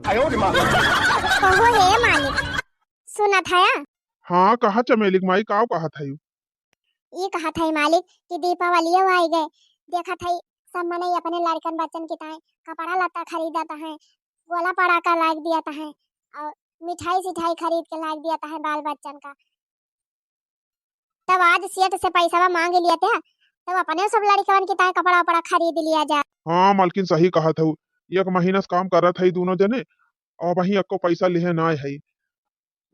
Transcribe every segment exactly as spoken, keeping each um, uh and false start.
कहो हे मालिक, सुनत हया? हाँ, कहा चमेली क माई, काव कहत हयू? ई कहत हई मालिक कि दीपावलियो आई गए, देखत हई सब मनई अपने लड़कन बच्चन की ताई कपड़ा लत्ता खरीदत हैं, गोला पड़ाका लाग दियत हैं और मिठाई सिठाई खरीद के लाग दियत हैं बाल बच्चन का। तब आज सेठ से पैसवा मांग लिया थे, तब अपने सब लड़कन की ताई कपड़ा उपड़ा खरीद लिया जाए। हाँ मालकिन, सही कहत हऊ, एक महीना से काम करत हई दोनों जने, और अबहीं एको पैसा लिहे नाय हई,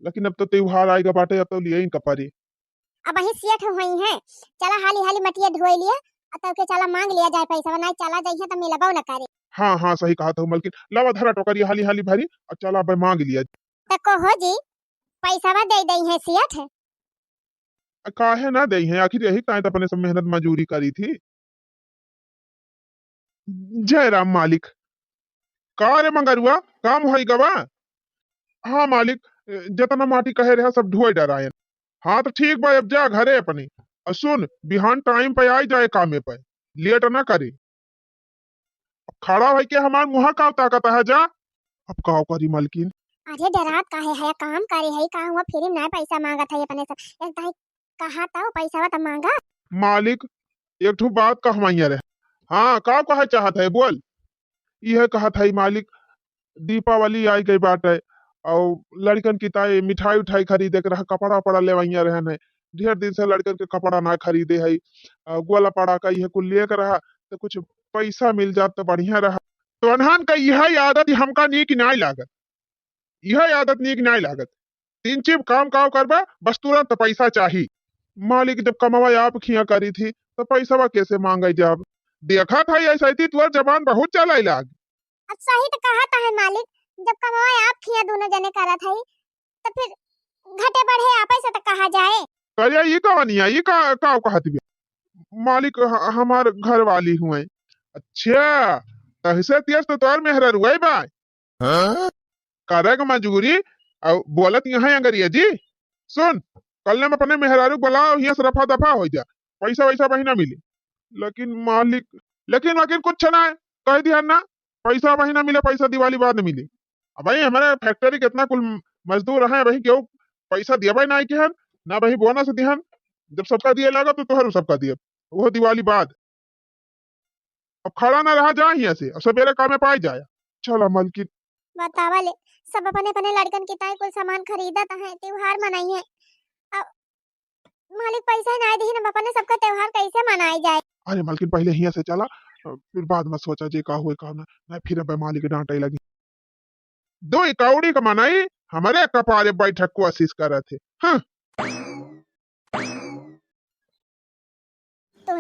लेकिन अब तो त्योहार आइगा बाटे, अब तो लिहे ही का परी। अबहीं सेठ हुई हैं, चला हाली हाली मटिया धोए लिया, और तब के चला मांग लिया जाए पैसा, नहीं चला जाइए तो मिलबो न करे। हाँ हाँ, सही कहत हऊ मलकिन, लावा धरा टोकरी हाली हाली भरी और चला अब मांग लिया। तो कहो जी, पैसा दे दई है सेठ? काहे ना देई है, आखिर यही ताई तो अपने सब मेहनत मजूरी करी थी। जय राम मालिक। का रे मंगरुआ, काम होई गवा? हाँ मालिक, जतना माटी कहे रहा सब ढोए डरायन। हाँ तो ठीक बा, अब जा घरे अपने। और सुन, बिहान टाइम पे आई जाए कामे पे, लेट ना करे। अब खड़ा होई के हमार मुँह का ताकत है जा? अब का करी मालकिन? अरे डरात काहे है, काम करे है का हुआ, फ्री में ना पैसा मांगत है अपने सब। एक ताई कहा तो पैसा तो मांगा। मालिक, एक ठो बात कहवाइया रहे। हाँ, का कहे चाहत है, बोल। यह कहत है मालिक, दीपावली आई गई बाटे, और लड़कन की ताई मिठाई उठाई खरीदे के रहा, कपड़ा उपड़ा लेवाइया रहन है। ढेर दिन से लड़कन के कपड़ा ना खरीदे है, और गोला पड़ाका यह कुल लिए के रहा, तो कुछ पैसा मिल जात तो बढ़िया रहा। तो अनहन का यह आदत हमका नीक नाय लागत, यह आदत नीक नाय लागत। तीन चीज काम काव करबा, बस तुरंत पैसा चाही। मालिक जब कमावा आप खिया करी थी, तो पैसवा कैसे मांगे जाब? देखा था ऐसा ही तुअर जबान बहुत चलाई लाग। अब सही तो कहा था है मालिक, जब कमावा आप खिया दोनों जने करत है, तो फिर घटे बढ़े आपे से तो कहा जाए। अरे ई कवनिया, ई का, का कहत बे? मालिक ह-, हमार घर वाली हुए। अच्छा, तहसे तेज तो तोर मेहररुआ बा। हाँ? करे के मजबूरी, और बोलत यहाँ अंग्रेजी। सुन, कल में अपने मेहरारू बुलाओ, हियाँ से रफा दफा हो जा, पैसा वैसा अबहीं ना मिले। लेकिन मालिक, लेकिन वकिन कुछ ना है, कह दिया ना, पैसा अबहीं ना मिले, पैसा दिवाली बाद मिले। अबहीं हमारे फैक्ट्री कितना कुल मजदूर हैं, अबहीं केहू पैसा दिया भाई ना के हन, ना अबहीं बोनस दिहन। जब सबका दिए लागा तो तोहर सबका दिए, वो दिवाली बाद। अब खड़ा ना रहा, जा हियाँ से, अब सबेरे कामे पाई जाया। चला मलकिन। बतावा ले, सब अपने अपने लड़कन की ताई कुल सामान खरीदत हैं, त्योहार मनाई है। अब मालिक पैसा ही ना दिहिन, अब अपने सबका त्योहार कैसे मनाई जाए? अरे मलकिन, पहले हियाँ से चला, फिर बाद में सोचा जे का होए का ना, ना फिर अब मालिक डांटे लगी। दो कौड़ी का मनई हमारे कपारे बैठक कोशिश करत है। हाँ। तो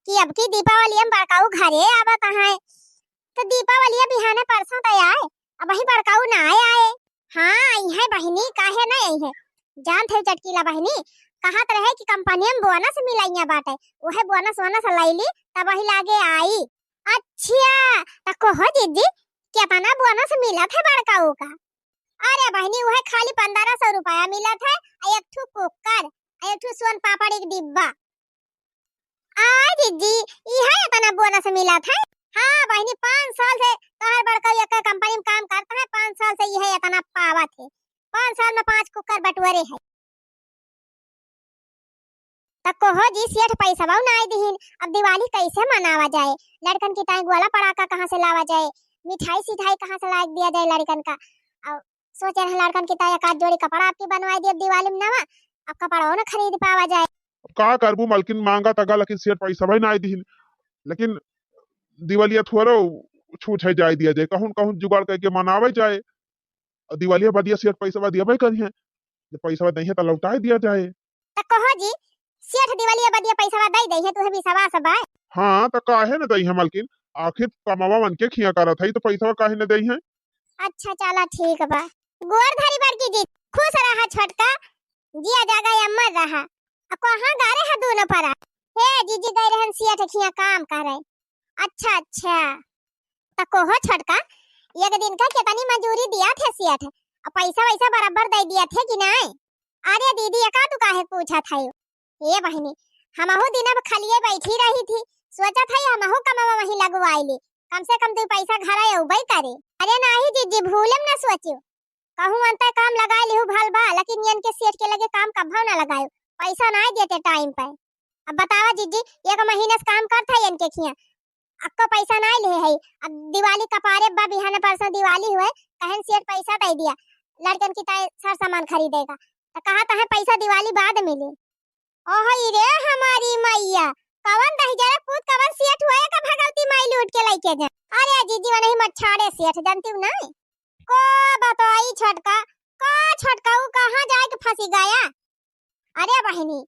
कि अब की दीपावली में बड़काऊ घरे आवत हैं, तो दीपावली बिहाने परसों तो आए, अबहीं बड़काऊ ना आए। हाँ, आई है बहिनी, काहे ना आई है? जानत है चटकीला बहिनी, कहत रहे कि कंपनी में बोनस मिलइया बाटे, उहे बोनस वोनस लैली, तब वही लागे आई। अच्छा, त कहो जीजी, केतना बोनस मिलत है बड़काऊ का? अरे बहिनी, उहे खाली पन्द्रह सौ रुपया मिलत है, आ एक ठो कुकर, आ एक ठो सोन पापड़ी के डिब्बा। आ जीजी, इहे एतना बोनस मिलत है? हाँ बहिनी, पाँच साल से तोहर बड़काऊ एक कंपनी में काम करत है, पाँच साल से इहे एतना पावत है। पाँच साल में पाँच कुकर बटोरे है। त कहो जी, सेठ पैसवा नाय दिहिन, अब दिवाली कैसे मनावा जाए? लड़कन की ताई गोला पड़ाका कहाँ से लावा जाए? मिठाई सिठाई कहाँ से ला दिया जाए लड़कन का? और सोचे रहे लड़कन की ताई एक आध जोड़ी कपड़ा आपकी बनवाई दिए दिवाली में नवा, अब कपड़ो न खरीद पावा जाए। अब का करबू मलकिन, मांगा तगा लेकिन सेठ पैसवा नाय दिहिन, लेकिन दिवालिया थोड़ो छूट है जाए दिया जाए, कहूँ न कहूँ जुगाड़ करके मनावे जाए। और दिवालिया बदिया सेठ पैसवा दिया भाई करिए, जब पैसवा नहीं है तो लौटाए दिया जाए। त कहो जी, सेठ दिवालिया बदिया पैसवा दे दे है, तुहे विश्वास बा? हाँ, त काहे न दई है मलकिन, आखिर कमावा मन के खिया करत है, तो पैसवा काहे न दई है? अच्छा, चला ठीक बा। गोर धरी बड़की जी, खुश रहा छोटका, जिया जागा अमर रहा। आ कहाँ गा रहे हैं दोनों परा? हे जीजी गए रहन सेठ खिया काम करे। अच्छा, अच्छा। त कहो छोटका, एक दिन का कितनी मजूरी दिया थे सेठ? आ पैसा वैसा बराबर दे दिया थे कि नहीं? अरे दीदी, एका तू काहे पूछत है? ए बहिनी, हमहू दिन अब खलिए बैठी रही थी, सोचत है हमहू कमवा वहीं लगवाई ली, कम से कम दो पैसा घर आए उबई करे। अरे नाही जिज्जी, भूलेम ना सोचियो। कहूँ अंतै काम लगाए लिहू भल बा, लेकिन एनके सेठ के लगे काम कभौ ना लगायो, पैसा नाही देते time पे। अब बतावा जिज्जी, एक महीना से काम करत है एनके खिया, अक्को पैसा नाही लिहे है। अब दिवाली कपारे बा, बिहाने परसों दिवाली हुए, कहन सेठ पैसा दे दिया, लड़कन की ताई सर सामान खरीदेगा, तो कहा तो है पैसा दिवाली बाद मिले। ओहई रे हमारी मैया, कवन दहिजरा पूत, कवन सेठ हुए का भगवती माई लूट के लइके जा। अरे जिज्जी, वनही मच्छाड़े सेठ, जानती हूँ ना? को बताई छोटका, को छोटका, ऊ कहाँ जाए के फंसी गया? अरे बहिनी,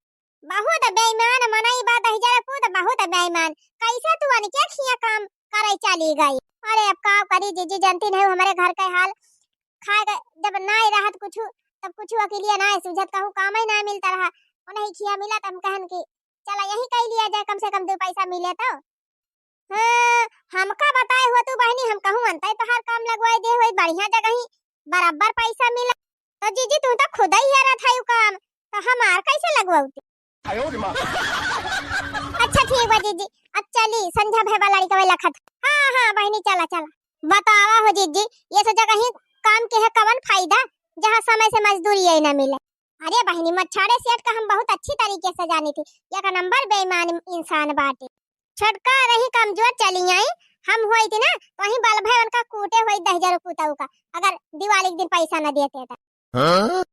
बहुत बेईमान मनई बा दहिजरा पूत, बहुत बेईमान। कैसे तू अनके खिया काम करे चली गई? अरे अब का करी जिज्जी, जानती नहीं हमारे घर के हाल। खाए के जब नाय रहत कुछु, तब कुछु अकेलिया नाय सूझत, कहूँ काम ही नाय मिलता रहा। उन्हीं खिया मिला, तब हम कहन कि चला यही कई लिया जाए, कम से कम दो पैसा मिले तो। हाँ, हमका बताए हुआ तू बहिनी, हम कहूँ अंतै तोहार काम लगवाए दे हुई, बढ़िया जगह ही बराबर पैसा मिला। तो जिज्जी, तू तो खुद ही हेरत है उ काम, तो हमार कैसे लगवाउती? अच्छा ठीक बा जिज्जी, अब चली, संझा भय बा, लड़िका वही लखत। हाँ हाँ बहिनी, चला चला। बतावा हो जिज्जी, ये सब जगह ही काम के है कवन फायदा, जहाँ समय से मजदूरी यही ना मिले। अरे बहिनी, मच्छाड़े सेठ का हम बहुत अच्छी तरीके से जानी थी, एक नंबर बेईमान इंसान बाटे। छोटका रही कमजोर, चली आई, हम होइत ना, वहीं बल भय उनका कूटे होइत दहिजरो पूतऊ का, अगर दिवाली के दिन पैसा न देते तो। हाँ?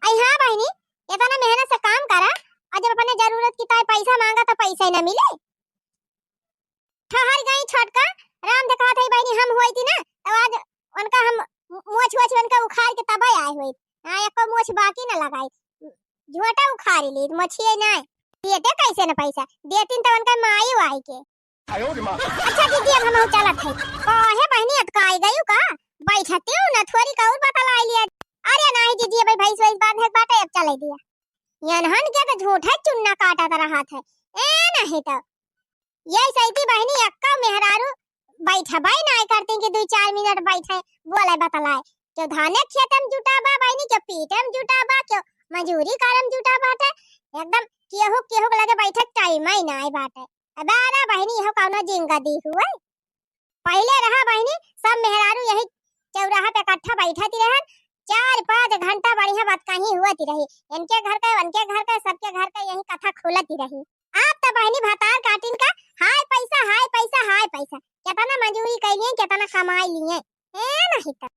आई हाँ बहिनी, इतना मेहनत से काम करा, और जब अपने जरूरत की ताई पैसा मांगा तो पैसा ही ना मिले। ठहर गई छोटका, राम देखा था बहिनी, हम होइत ना, तो आज उनका हम मोछ वोछ उनका उखाड़ के तबे आए होइत। हाँ, एको मोछ बाकी न लगाई, झोटा उखाड़ ली, मोछिए नहीं। देते कैसे न पैसा, देतीन तो उनका माई वाई के। अच्छा दीदी, अब हम चलत है। काहे बहिनी अटकाई गयू का? बैठती हूँ ना, थोड़ी का और बतलाई लिया। अरे नाही दीदी, भाई भैंस वैस बांधे के बाटे, अब चले दिया। यनहन के तो झूठा चुन्ना काटत रहत है। ए नहीं तो ये सैती बहिनी एक्का मेहरारू बैठबे नाय करती कि दुई चार मिनट बैठे, बोले बतलाए। क्यों धाने खेते में जुटा बा बहिनी, क्यों पीटे में जुटा बा, क्यों मजूरी करे में जुटा बाटे। एकदम केहू केहू के लगे बैठे टाइम ही नाय बाटे। अबे अरे बहिनी, इहो कौनो जिंदगी हुए? पहिले रहा बहिनी, सब मेहरारू यही चौराहा पे इकट्ठा बैठती रहन, चार पाँच घंटा बढ़िया बात कहीं हुआ ती रही। इनके घर के, उनके घर के, सबके घर के यही कथा खुलती रही। आप तो बहिनी भतार काटिन का, हाय पैसा, हाय पैसा, हाय पैसा, कितना मजूरी कैलिए, कितना कमाई लिए। ए नहीं तो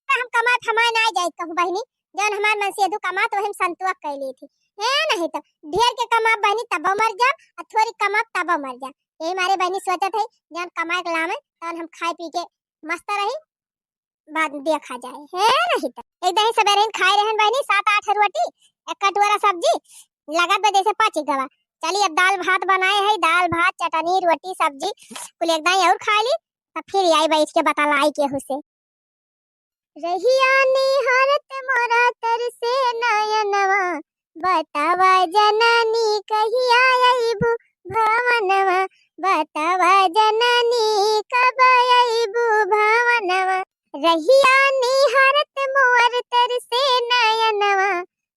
हम कमाए फमाए ना जाए कहूँ बहिनी, जौन हमार मनसेधु कमात वही हम संतोष कैली थी। ए नहीं तो ढेर के कमाब बहिनी तबो मर जाब, और थोड़ी कमाब तबो मर जाब। यही मारे बहिनी सोचत है, जौन कमाए के लावे तौन हम खाए पी के मस्त रही, बाद में देखा जाए। है नहीं तो एक दही सवेरे ही खाए रहन बहिनी, सात आठ रोटी, एक कटोरा सब्जी, लगत बा जैसे पच गवा। चली अब दाल भात बनाए है, दाल भात, चटनी, रोटी, सब्जी, कुल एक दही और खा ली, तब फिर आई बैठ के बतलाई केहू से। रहिया निहारत मोरा तरसे नयनवा, बतावा जननी कहिया अइबू भवनवा, बतावा जननी कब अइबू भवनवा। रहिया निहारत मोर तरसे नयनवा,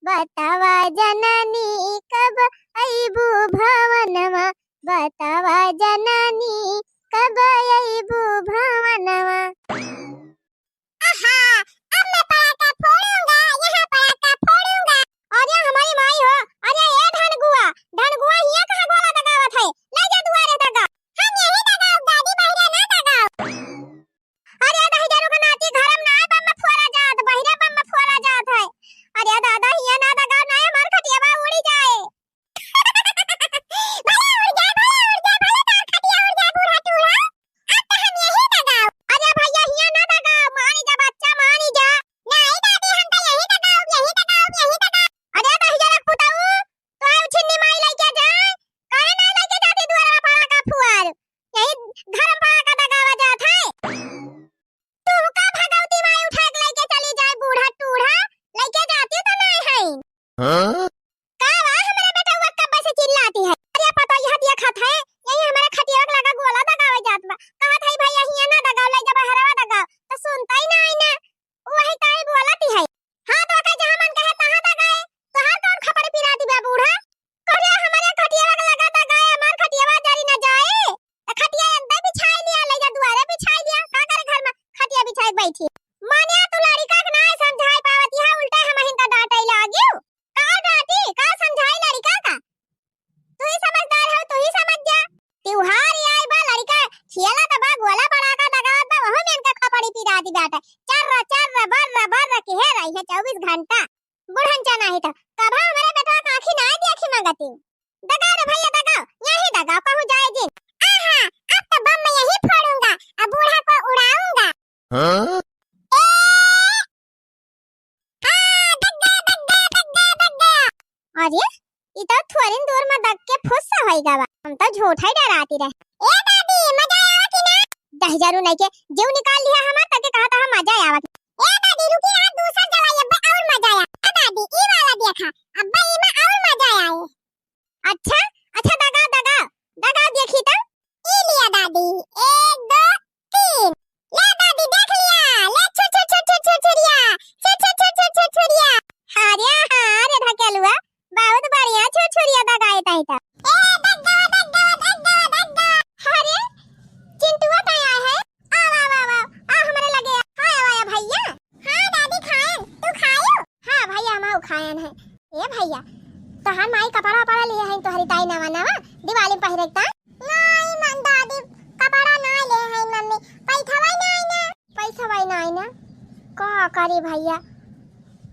बतावा जननी कब अइबू भवनवा, बतावा जननी कब अइबू भवनवा। आहा, अब मैं पड़ाका फोड़ूंगा, यहाँ पड़ाका फोड़ूंगा। अरे हमारी माई हो, अरे ए ढनगुआ, ढनगुआ हिया कहाँ गोला दगावत है? ले जा दुआरे दगा। हम यही दगाओ दादी, बहिरे ना दगाओ। अरे दहिजरू का नाती घर में ना बम फोड़ा जात, बहिरे बम फोड़ा जात है। अरे दादा हिया ना दगाओ, ना हमार खटियावा उड़ी जाए। भला उड़ जा, भला उड़ जा, भला तोर खटिया उड़ जा, बूढ़ा टूढ़ा। अब तो हम यही दगाओ। अरे भैया, हिया ना दगा, पनिया तू लड़िका के नाहीं समझाइ पावत, इहाँ उल्टा हमहिन का डाँटइ लागिउ। का डाँटी, का समझाई लड़िका का? तू ही समझदार हो, तू ही समझ जा। त्योहार आइ बा, लड़िका खेलत बा, गोला पड़ाका दगावत बा, वहू में इनका खपड़ी पिरात बाटे। चर्र, चर्र, बर्र, बर्र, किहे रही है चउबीस घंटा। बुढ़न चा नाहीं त कबहुँ हमरे बेटवा का आँखी नाहीं देखी मंगती। दगाओ रे भइया, दगाओ, यहीं दगाओ, कहूँ जाए जिन। आहा, अब तो बम मैं यहीं फोड़ूंगा, अब बूढ़ा को उड़ाऊंगा। हाँ? ए! हाँ, दग गया, दग गया, दग गया, दग गया। अरे, ई तो थोरिन दूर में दग के फुस्स होइ गवा। हम तो झूठा ही डराती रहे। ए दादी, मजा आवा कि ना? दहिजरू नहीं के जीव निकाल लिहा हमार, तके कहा था हम मजा आवा कि। ए दादी, रुकी ना, दूसर दवाई अब्बे और मजा आया। ए दादी, ई वाला देखा, अब्बे ई में और मजा आए। अच्छा, अच्छा, दगाओ, दगाओ, दगाओ, देखी तो। ई लिया दादी, एक, दो, तीन। ले दादी, देख लिया, ले छु, छु, छु, छु, छु, छुरिया, छु, छु, छु, छु, छु, छुरिया। अरे हाँ रे ढकेलुआ, बहुत बढ़िया छुरछुरिया दगाए ताई तो। ए, दग्गा, दग्गा, दग्गा, दग्गा। अरे, चिंटुआ तो आया है। आओ, आओ, आओ, आओ, आओ हमरे लगे। हाँ, आवा, आवा भइया। हाँ दादी खाएन, तू खायो? हाँ भइया, हम आउ खाएन है। ए भइया, तोहार माई कपड़ा वपड़ा लिए हैं तोहरी दाई नवा नवा, दिवाली में पहिरे के ता? नाई मन दादी, कपड़ा नाई ले हैं मम्मी, पैसवा नाई ना। पैसवा नाई ना? का करी भइया,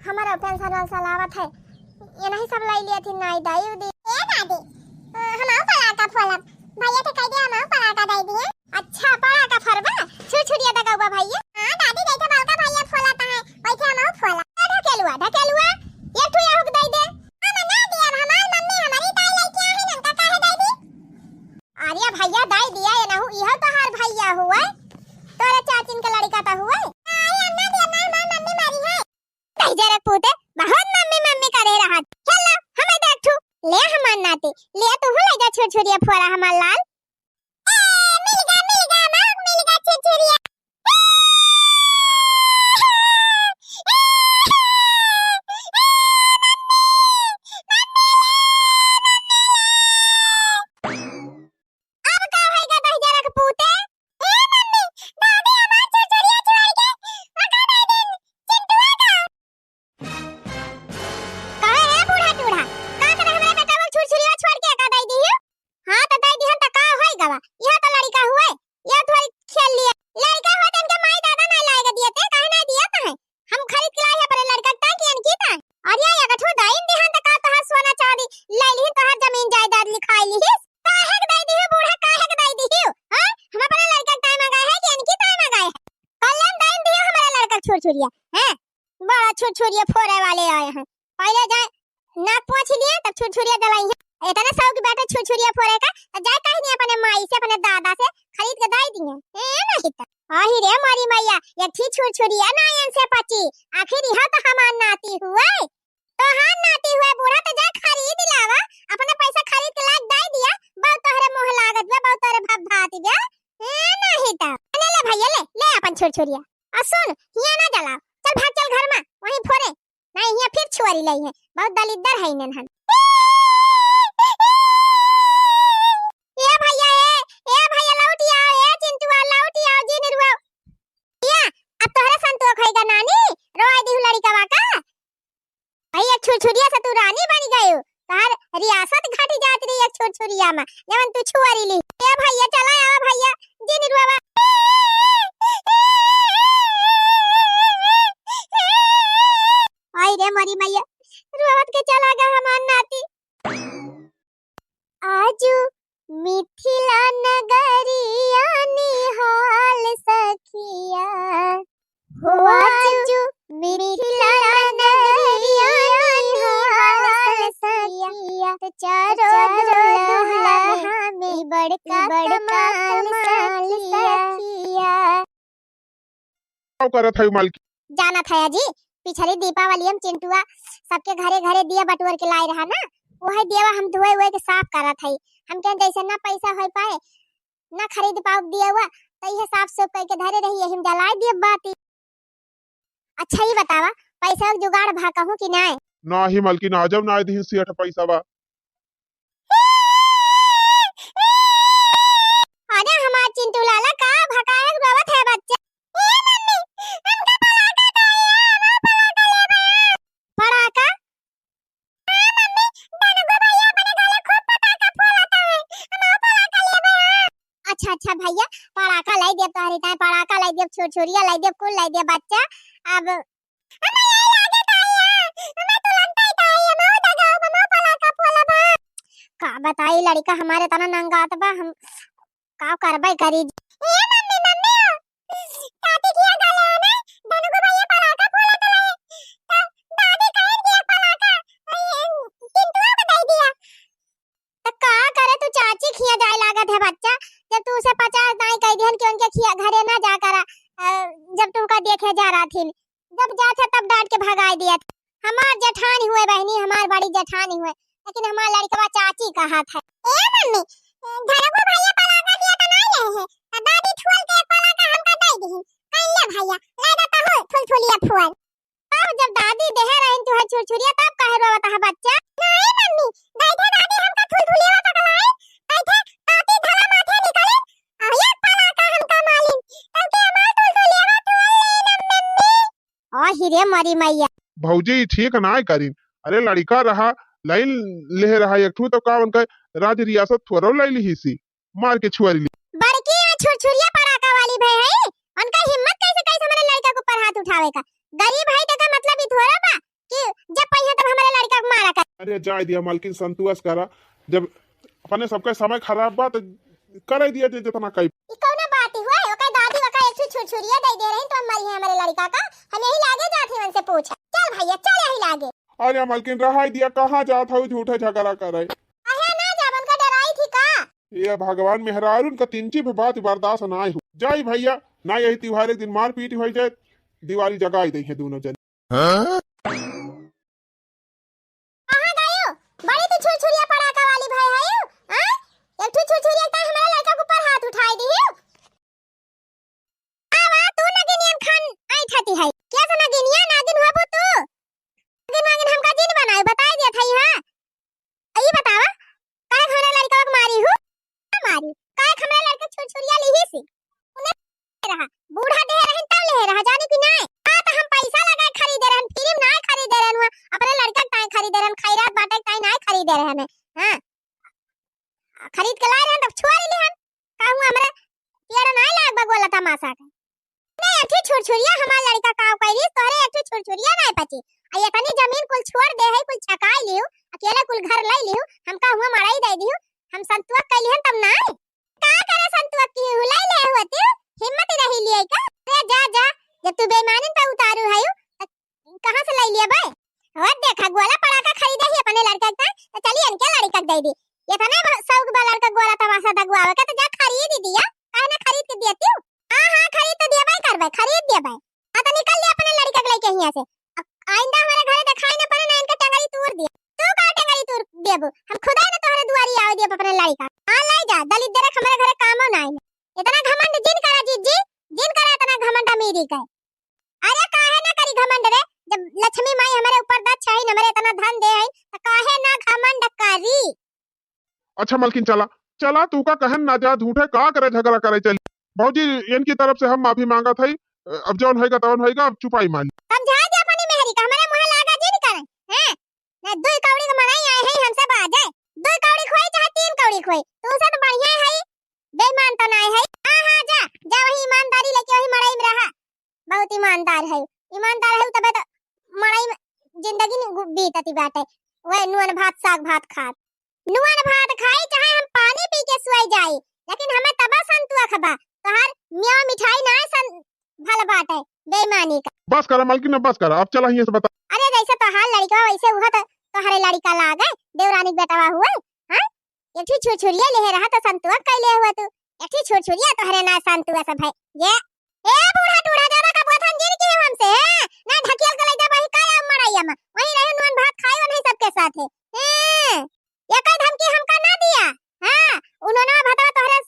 हमारा पेंशन वंशन आवत है, ये नहीं सब लाई लिया थी नाई दाई उदी। ए दादी, अ, हम आउ पड़ाका फोलब, भइया के कह दे हम आउ पड़ाका दे दिए। अच्छा, पड़ाका फरबा? छुरछुरिया दगउबा भइया? हाँ दादी, जैसे बड़का भइया फोलत है, वैसे हम आउ फोला। ए ढकेलुआ, ढकेलुआ, एक ठो यहू के दे दे। हम ना दिया, हमार मम्मी, हमारी दाई लेके आई है, उनका काहे दे दी? अरे भइया, दे दिया, ये नहु, इहो तोहार भइया हुए, तोरे चाचिन के लड़का तो हुए। नहीं, हम ना दिया, ना, हमार मम्मी मरी है। दहिजरक पूते, बहुत मम्मी मम्मी करे रहा। चल ला, हमें दे एक ठू। ले हमार नाती, ले तू ले जा छुरछुरिया फोरा हमार लाल। ए, मिल गा, मिल गा, माँ, मिल गा छुरछुरिया। अब का होइगा दहिजरक पूते? ए मम्मी, दादी हमार छुरछुरिया छोड़ के ओका दे दिन चिंटुआ का। काहे रे बूढ़ा टूढ़ा, का करे हमरे बेटवा के छुरछुरिया छोड़ के एका दे दिहियो? हाँ त दे दिहन त का होई गवा, यह त लड़िका हुए, यह थोड़ी खेल लिए। लड़िका हुए त इनके माई दादा नाहीं लाए के दिए थे, काहे नाहीं दिया त है? हम खरीद के लाई है अपने लड़का के ताकि इनकी ताई। अरे एक ठो दाइन दिहन त का तोहार सोना चांदी ले लिहिन, तोहार जमीन जायदाद लिखाई लिहिस? काहे के दे दिहियो बूढ़ा, काहे के दे दिहियो? हाँ? हम अपने लड़का के ताई मंगाए है कि इनकी ताई मंगाए है? कल्याण दाइन दिहियो हमारे लड़का के छुरछुरिया, हैं? बड़ा छुरछुरिया फोरे वाले आए हैं। पहले जाए नाक पोंछ लिए, तब छुरछुरिया जलाई है। इतने शौक बाटे छुरछुरिया फोरे का, तो जाए काहे नहीं अपने माई से, अपने दादा से खरीद के दे दिए। ए नहीं तो। आही रे मोरी मैया, एक ठी छुरछुरिया ना एन से पची। आखिर यह तो हमार नाती हुए। तोहार नाती हुए बूढ़ा, तो जाए खरीद लावा, अपने पैसा खरीद के लाके दे दिया। बहुत तोहरे मुँह लागत बा, बहुत तोहरे भात भात बा। ए नहीं तो। ले, ले भइया, ले, ले अपन छुरछुरिया। आ सुन, हियाँ ना जलाओ, चल भाग चल घर में, वहीं फोरे। नहीं, हियाँ फिर छुअरी लई है, बहुत दलिद्दर है इन्हन। ए भइया, ए, ए भइया, लौट आओ, ए चिंटुआ, लौट आओ, जिन रुआओ। या, अब तोहरे संतोष होइगा नानी, रोए दिहु लड़िकवा का। भइया, छुरछुरिया से तू रानी बन गयो, तोहार रियासत घट जात रही है छुरछुरिया में, जवन तू छुअरी ली। ए भइया, चला आवा भइया, जिन रुआवा। आई रे मोरी मैया, रोवत के चला गा हमार नाती। आजू मिथिला नगरिया निहाल सखिया, हो आजू मिथिला नगरिया निहाल सखिया, तो चारों दुल्हा में बड़का कमाल सखिया। का करत है मालकिन? जानत है जी, पिछली दीपावली में चिंटुआ सबके घरे घरे दिया बटोर के लाए रहा ना, वही दियावा हम धोए हुए के साफ करत है। हम कहें जैसे ना पैसा हो पाए, ना खरीद पाओ दियावा, तो यह साफ सूफ करके धरे रही, यही में जलाए दिए बाती। अच्छा ही बतावा, पैसा के जुगाड़ भा कहूँ कि नाय? नाही मालकिन, आजब नाय दिही सेठ पैसा बा। अरे हमार चिंटू लाला का भकायक रोवत है बच्चा। ए मम्मी, हमका पढ़ा छुरछुरिया लाई देब, कुल लाई देब बच्चा। अब हमें यही लागे ताई है, हमें तुरंत ही ताई है, हमें दगाओ, हमें पलाका फोड़ा बा। का बताई लड़िका हमारे तना नंगात बा, हम का करबै करी। ए मम्मी, मम्मी, काटी किया गले है ना, धनुगो भैया पलाका फोड़ा तो लाए, तो दादी कहे कि एक पलाका, ए, चिंटुआ को दे दिया। त का करे तू चाची खिया जाए लागत है बच्चा, जब तू उसे पचास दाई कह दिहन कि उनके खिया घरे ना जा करा, अ, जब तुमका देखे जा रहा थी, जब जात है तब डांट के भगाए दिया था। हमार जेठानी हुए बहनी, हमार बड़ी जेठानी हुए, लेकिन हमार लड़कवा चाची कहत है। ए मम्मी, धरगो भैया पलाका दिया त नहीं रहे हैं, त दादी ठुअल के एक पलाका हमका दे दिहन। कहिए भैया, ला दे तहु थुलथुलिया फुअल। तब जब दादी देहे रहिन तुहे छुरछुरिया, तब काहे रोवत है बच्चा? नहीं मम्मी, बैठे दादी हमका थुलथुलिया तक लाई, बैठे ताती धला माथे निकले, और एक पलाका हमका मालिन, तब के हमार थुलथुलिया तू ले ना मम्मी। ओ हिरे मरी मैया। भौजी, ई ठीक नाय करिन। अरे लड़िका रहा, लाइन लेहे रहा एक ठू, तब का उनका राज रियासत थोड़ो लाई लिहिसी। मार के छुअर ली। बड़की और छुरछुरिया पड़ाका वाली भय है, उनका हिम्मत कैसे, कैसे हमारे लड़का के ऊपर हाथ उठावे का? गरीब है तो का मतलब ई थोड़ा बा कि जब पहिया तब हमारे लड़का को मारा कर। अरे जाए दिया मालकिन, संतोष करा, जब अपने सबका समय खराब बा तो करे दिया जे जितना कई। ई कौनो बात ही हुआ है? ओकर दादी ओका एक ठो छुरछुरिया दे दे रही तो हम मरी है हमारे लड़का का, हम यही लागे जात ही उनसे पूछा। चल भैया चल यही लागे। अरे मालकिन रहाई दिया, कहाँ जात हऊ झूठे झगड़ा करे। अहे ना जाबन का डराई थी का? ये भगवान मेहरारून का तिंची भी बात बर्दाश्त ना हो जाई भैया, ना यही त्योहार एक दिन मारपीट हो जाए, दिवाली जगाई दे है दोनों जन। हाँ? कहाँ गयो? बड़ी तू छुरछुरिया पड़ाका वाली भय है, हाँ? एक ठो छुरछुरिया का हमारे लड़का के ऊपर हाथ उठाई दी। आवा, तू नगिनियन खान ऐठती है। क्या से नगिनिया, नागिन हुआ तू? नागिन, नागिन हमका जिन बनाए, बताए दिया था, हाँ? ई बतावा, काहे हमरे लड़का के मारी हूँ? ना मारी, काहे हमरे लड़का छुरछुरिया लिही सी? उन्हें रहा, बूढ़ा देह रहन तब ले रहा, जाने कि नहीं? आ तो हम पैसा लगा खरीदे रहन, फ्री में ना खरीदे रहन, हुआ अपने लड़का के ताई खरीदे रहन, खैरात बाटे के ताई ना खरीदे रहन, हाँ? खरीद के लाए रहन तब छुआ ले लिहन। कहूँ हमरा पेड़ नाय लाग बा गोला तमाशा के। नहीं, एक ठे छुरछुरिया हमार लड़का काव कइली, तोहरे एक ठे छुरछुरिया नाय पची। आ इतनी जमीन कुल छोड़ दे है, कुल छकाई लिहू, अकेले कुल घर लई लिहू, हमका हुआ मड़ई दे दिहू, हम संतोष कइली हन तब नाय। का करे संतोष की हूँ, लई ले हुआ तू, हिम्मत रही लिए का? अरे जा, जा, जब तू बेईमानिन पे उतारू है, त कहाँ से लई लिया बे? और देखा, गोला पड़ाका खरीदे ही अपने लड़का के, तो चली इनके लड़का के दे दी। इतने भ-, शौक बा लड़का गोला तमाशा दगुआवे के, तो जा खरीद ही दिया। काहे ना खरीद के दिया तू? हाँ, हाँ, खरीद तो दिया भाई करबे, खरीद दिया भाई। हाँ, तो निकल लिया अपने लड़का के लेके हियाँ से। अब आइंदा हमारे घरे दिखाई ना पड़े ना, इनके टंगरी तोड़ दिया। तू का टंगरी तोड़ देबू? हम खुदा ही ना तोहरे दुआरी आवे दिया अपने लड़का। हाँ, ले जा, दलित दरक हमारे घरे कामो ना आइने। इतना घमंड जिन करा जीजी, जिन करा इतना घमंड अमीरी का। अरे काहे ना करी घमंड रे, जब लक्ष्मी माई हमरे ऊपर दक्षिण हमरे इतना धन दे है, त काहे ना घमंड करी? अच्छा मलकिन चला, चला तू का कहन ना जा, झूठे का करे झगड़ा करे चली। भौजी इनकी तरफ से हम माफी मांगत हई, अब जौन होइगा तौन होइगा, अब चुपाई मारी। समझा दे अपनी मेहरी का, हमरे मुँहे लागा जिन करे, हैं? ना दुई कौड़ी के मनाई आए हैं हमसे बाजे, दुई कौड़ी खोई चाहे तीन कौड़ी खोई, तू से तो बढ़िया है, बेईमान तो नाय है। हाँ, हाँ, जा, जा वही ईमानदारी लेके वही मड़ई में रहा। बहुत ईमानदार है, ईमानदार है तबे तो मड़ई में जिंदगी न गु-, बीतती बाटे। वह नून भात, साग भात खात। नून भात खाई चाहे हम पानी पी के सोई जाई, लेकिन हमें तबा संतुआ खबा। तोहार मियाँ मिठाई नाय सन भल बाटे, बेईमानी का। बस करा मालकिन, अब बस करा, अब चला हियाँ से बता। अरे जैसे तोहार लड़िका वैसे उहा तो तोहरे लड़िका लागे, देवरानी के बेटवा हुए, हाँ? एक ठो छुरछुरिया लेहे रहा तो संतुआ कैले हुआ तू। एक ठो छुरछुरिया तोहरे ना संतुआ सब है। ये, ए बूढ़ा टूढ़ा ज्यादा का बोथन जिन की हमसे, हैं? ना ढकेल के ले जा वही का मड़ैया में। वही रहे नून भात खाई वही सबके साथ है। हैं? ये कई धमकी हमका ना दिया। हाँ, उन्होंने भतवा तोहरे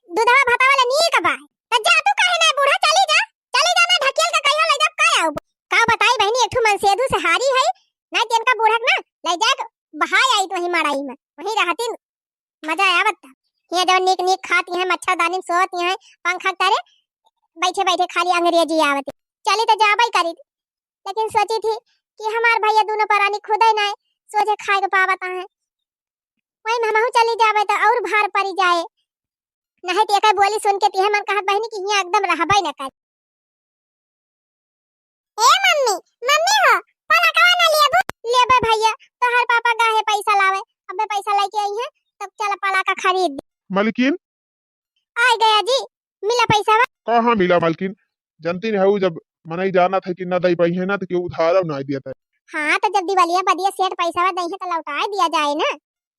दूधवा भतवा ले नीक बा। त जा तू काहे ना बूढ़ा चली जा। चली जा ना ढकेल के कहियो ले जा का आऊ। का बताई बहनी एक ठो मनसेधु से हारी है। ना तेन का बूढ़ा के ना ले जाए बहाय आई तो वही मड़ाई में। वही रहती मजा आवत। हियाँ जवन नीक नीक खात हैं, मच्छरदानी में सोवत हैं, पंखा के तरे बैठे बैठे खाली अंग्रेजी आवत। चली तो जाबे करी, लेकिन सोची थी कि हमार भैया दोनों परानी खुदे नाय सोझे खाए के पावत हैं, वही में हमहू चली जाबे तो और भार पड़ी जाए। नहीं तो एकर बोली सुन के तिहे मन कहत बहिनी कि हियाँ एकदम रहबे न कर। लेके आई है, तब चला पड़ाका खरीद दी। मलकिन? आ गया जी, मिला पैसा? कहाँ मिला मलकिन? जनती नहीं हऊ, जब मनई जानत है कि न दई पाई है ना, तो केहू उधारो ना दिया था। हाँ, तो जब दिवालिया बदिया सेठ पैसा दई है, तो लौटाए दिया जाए ना।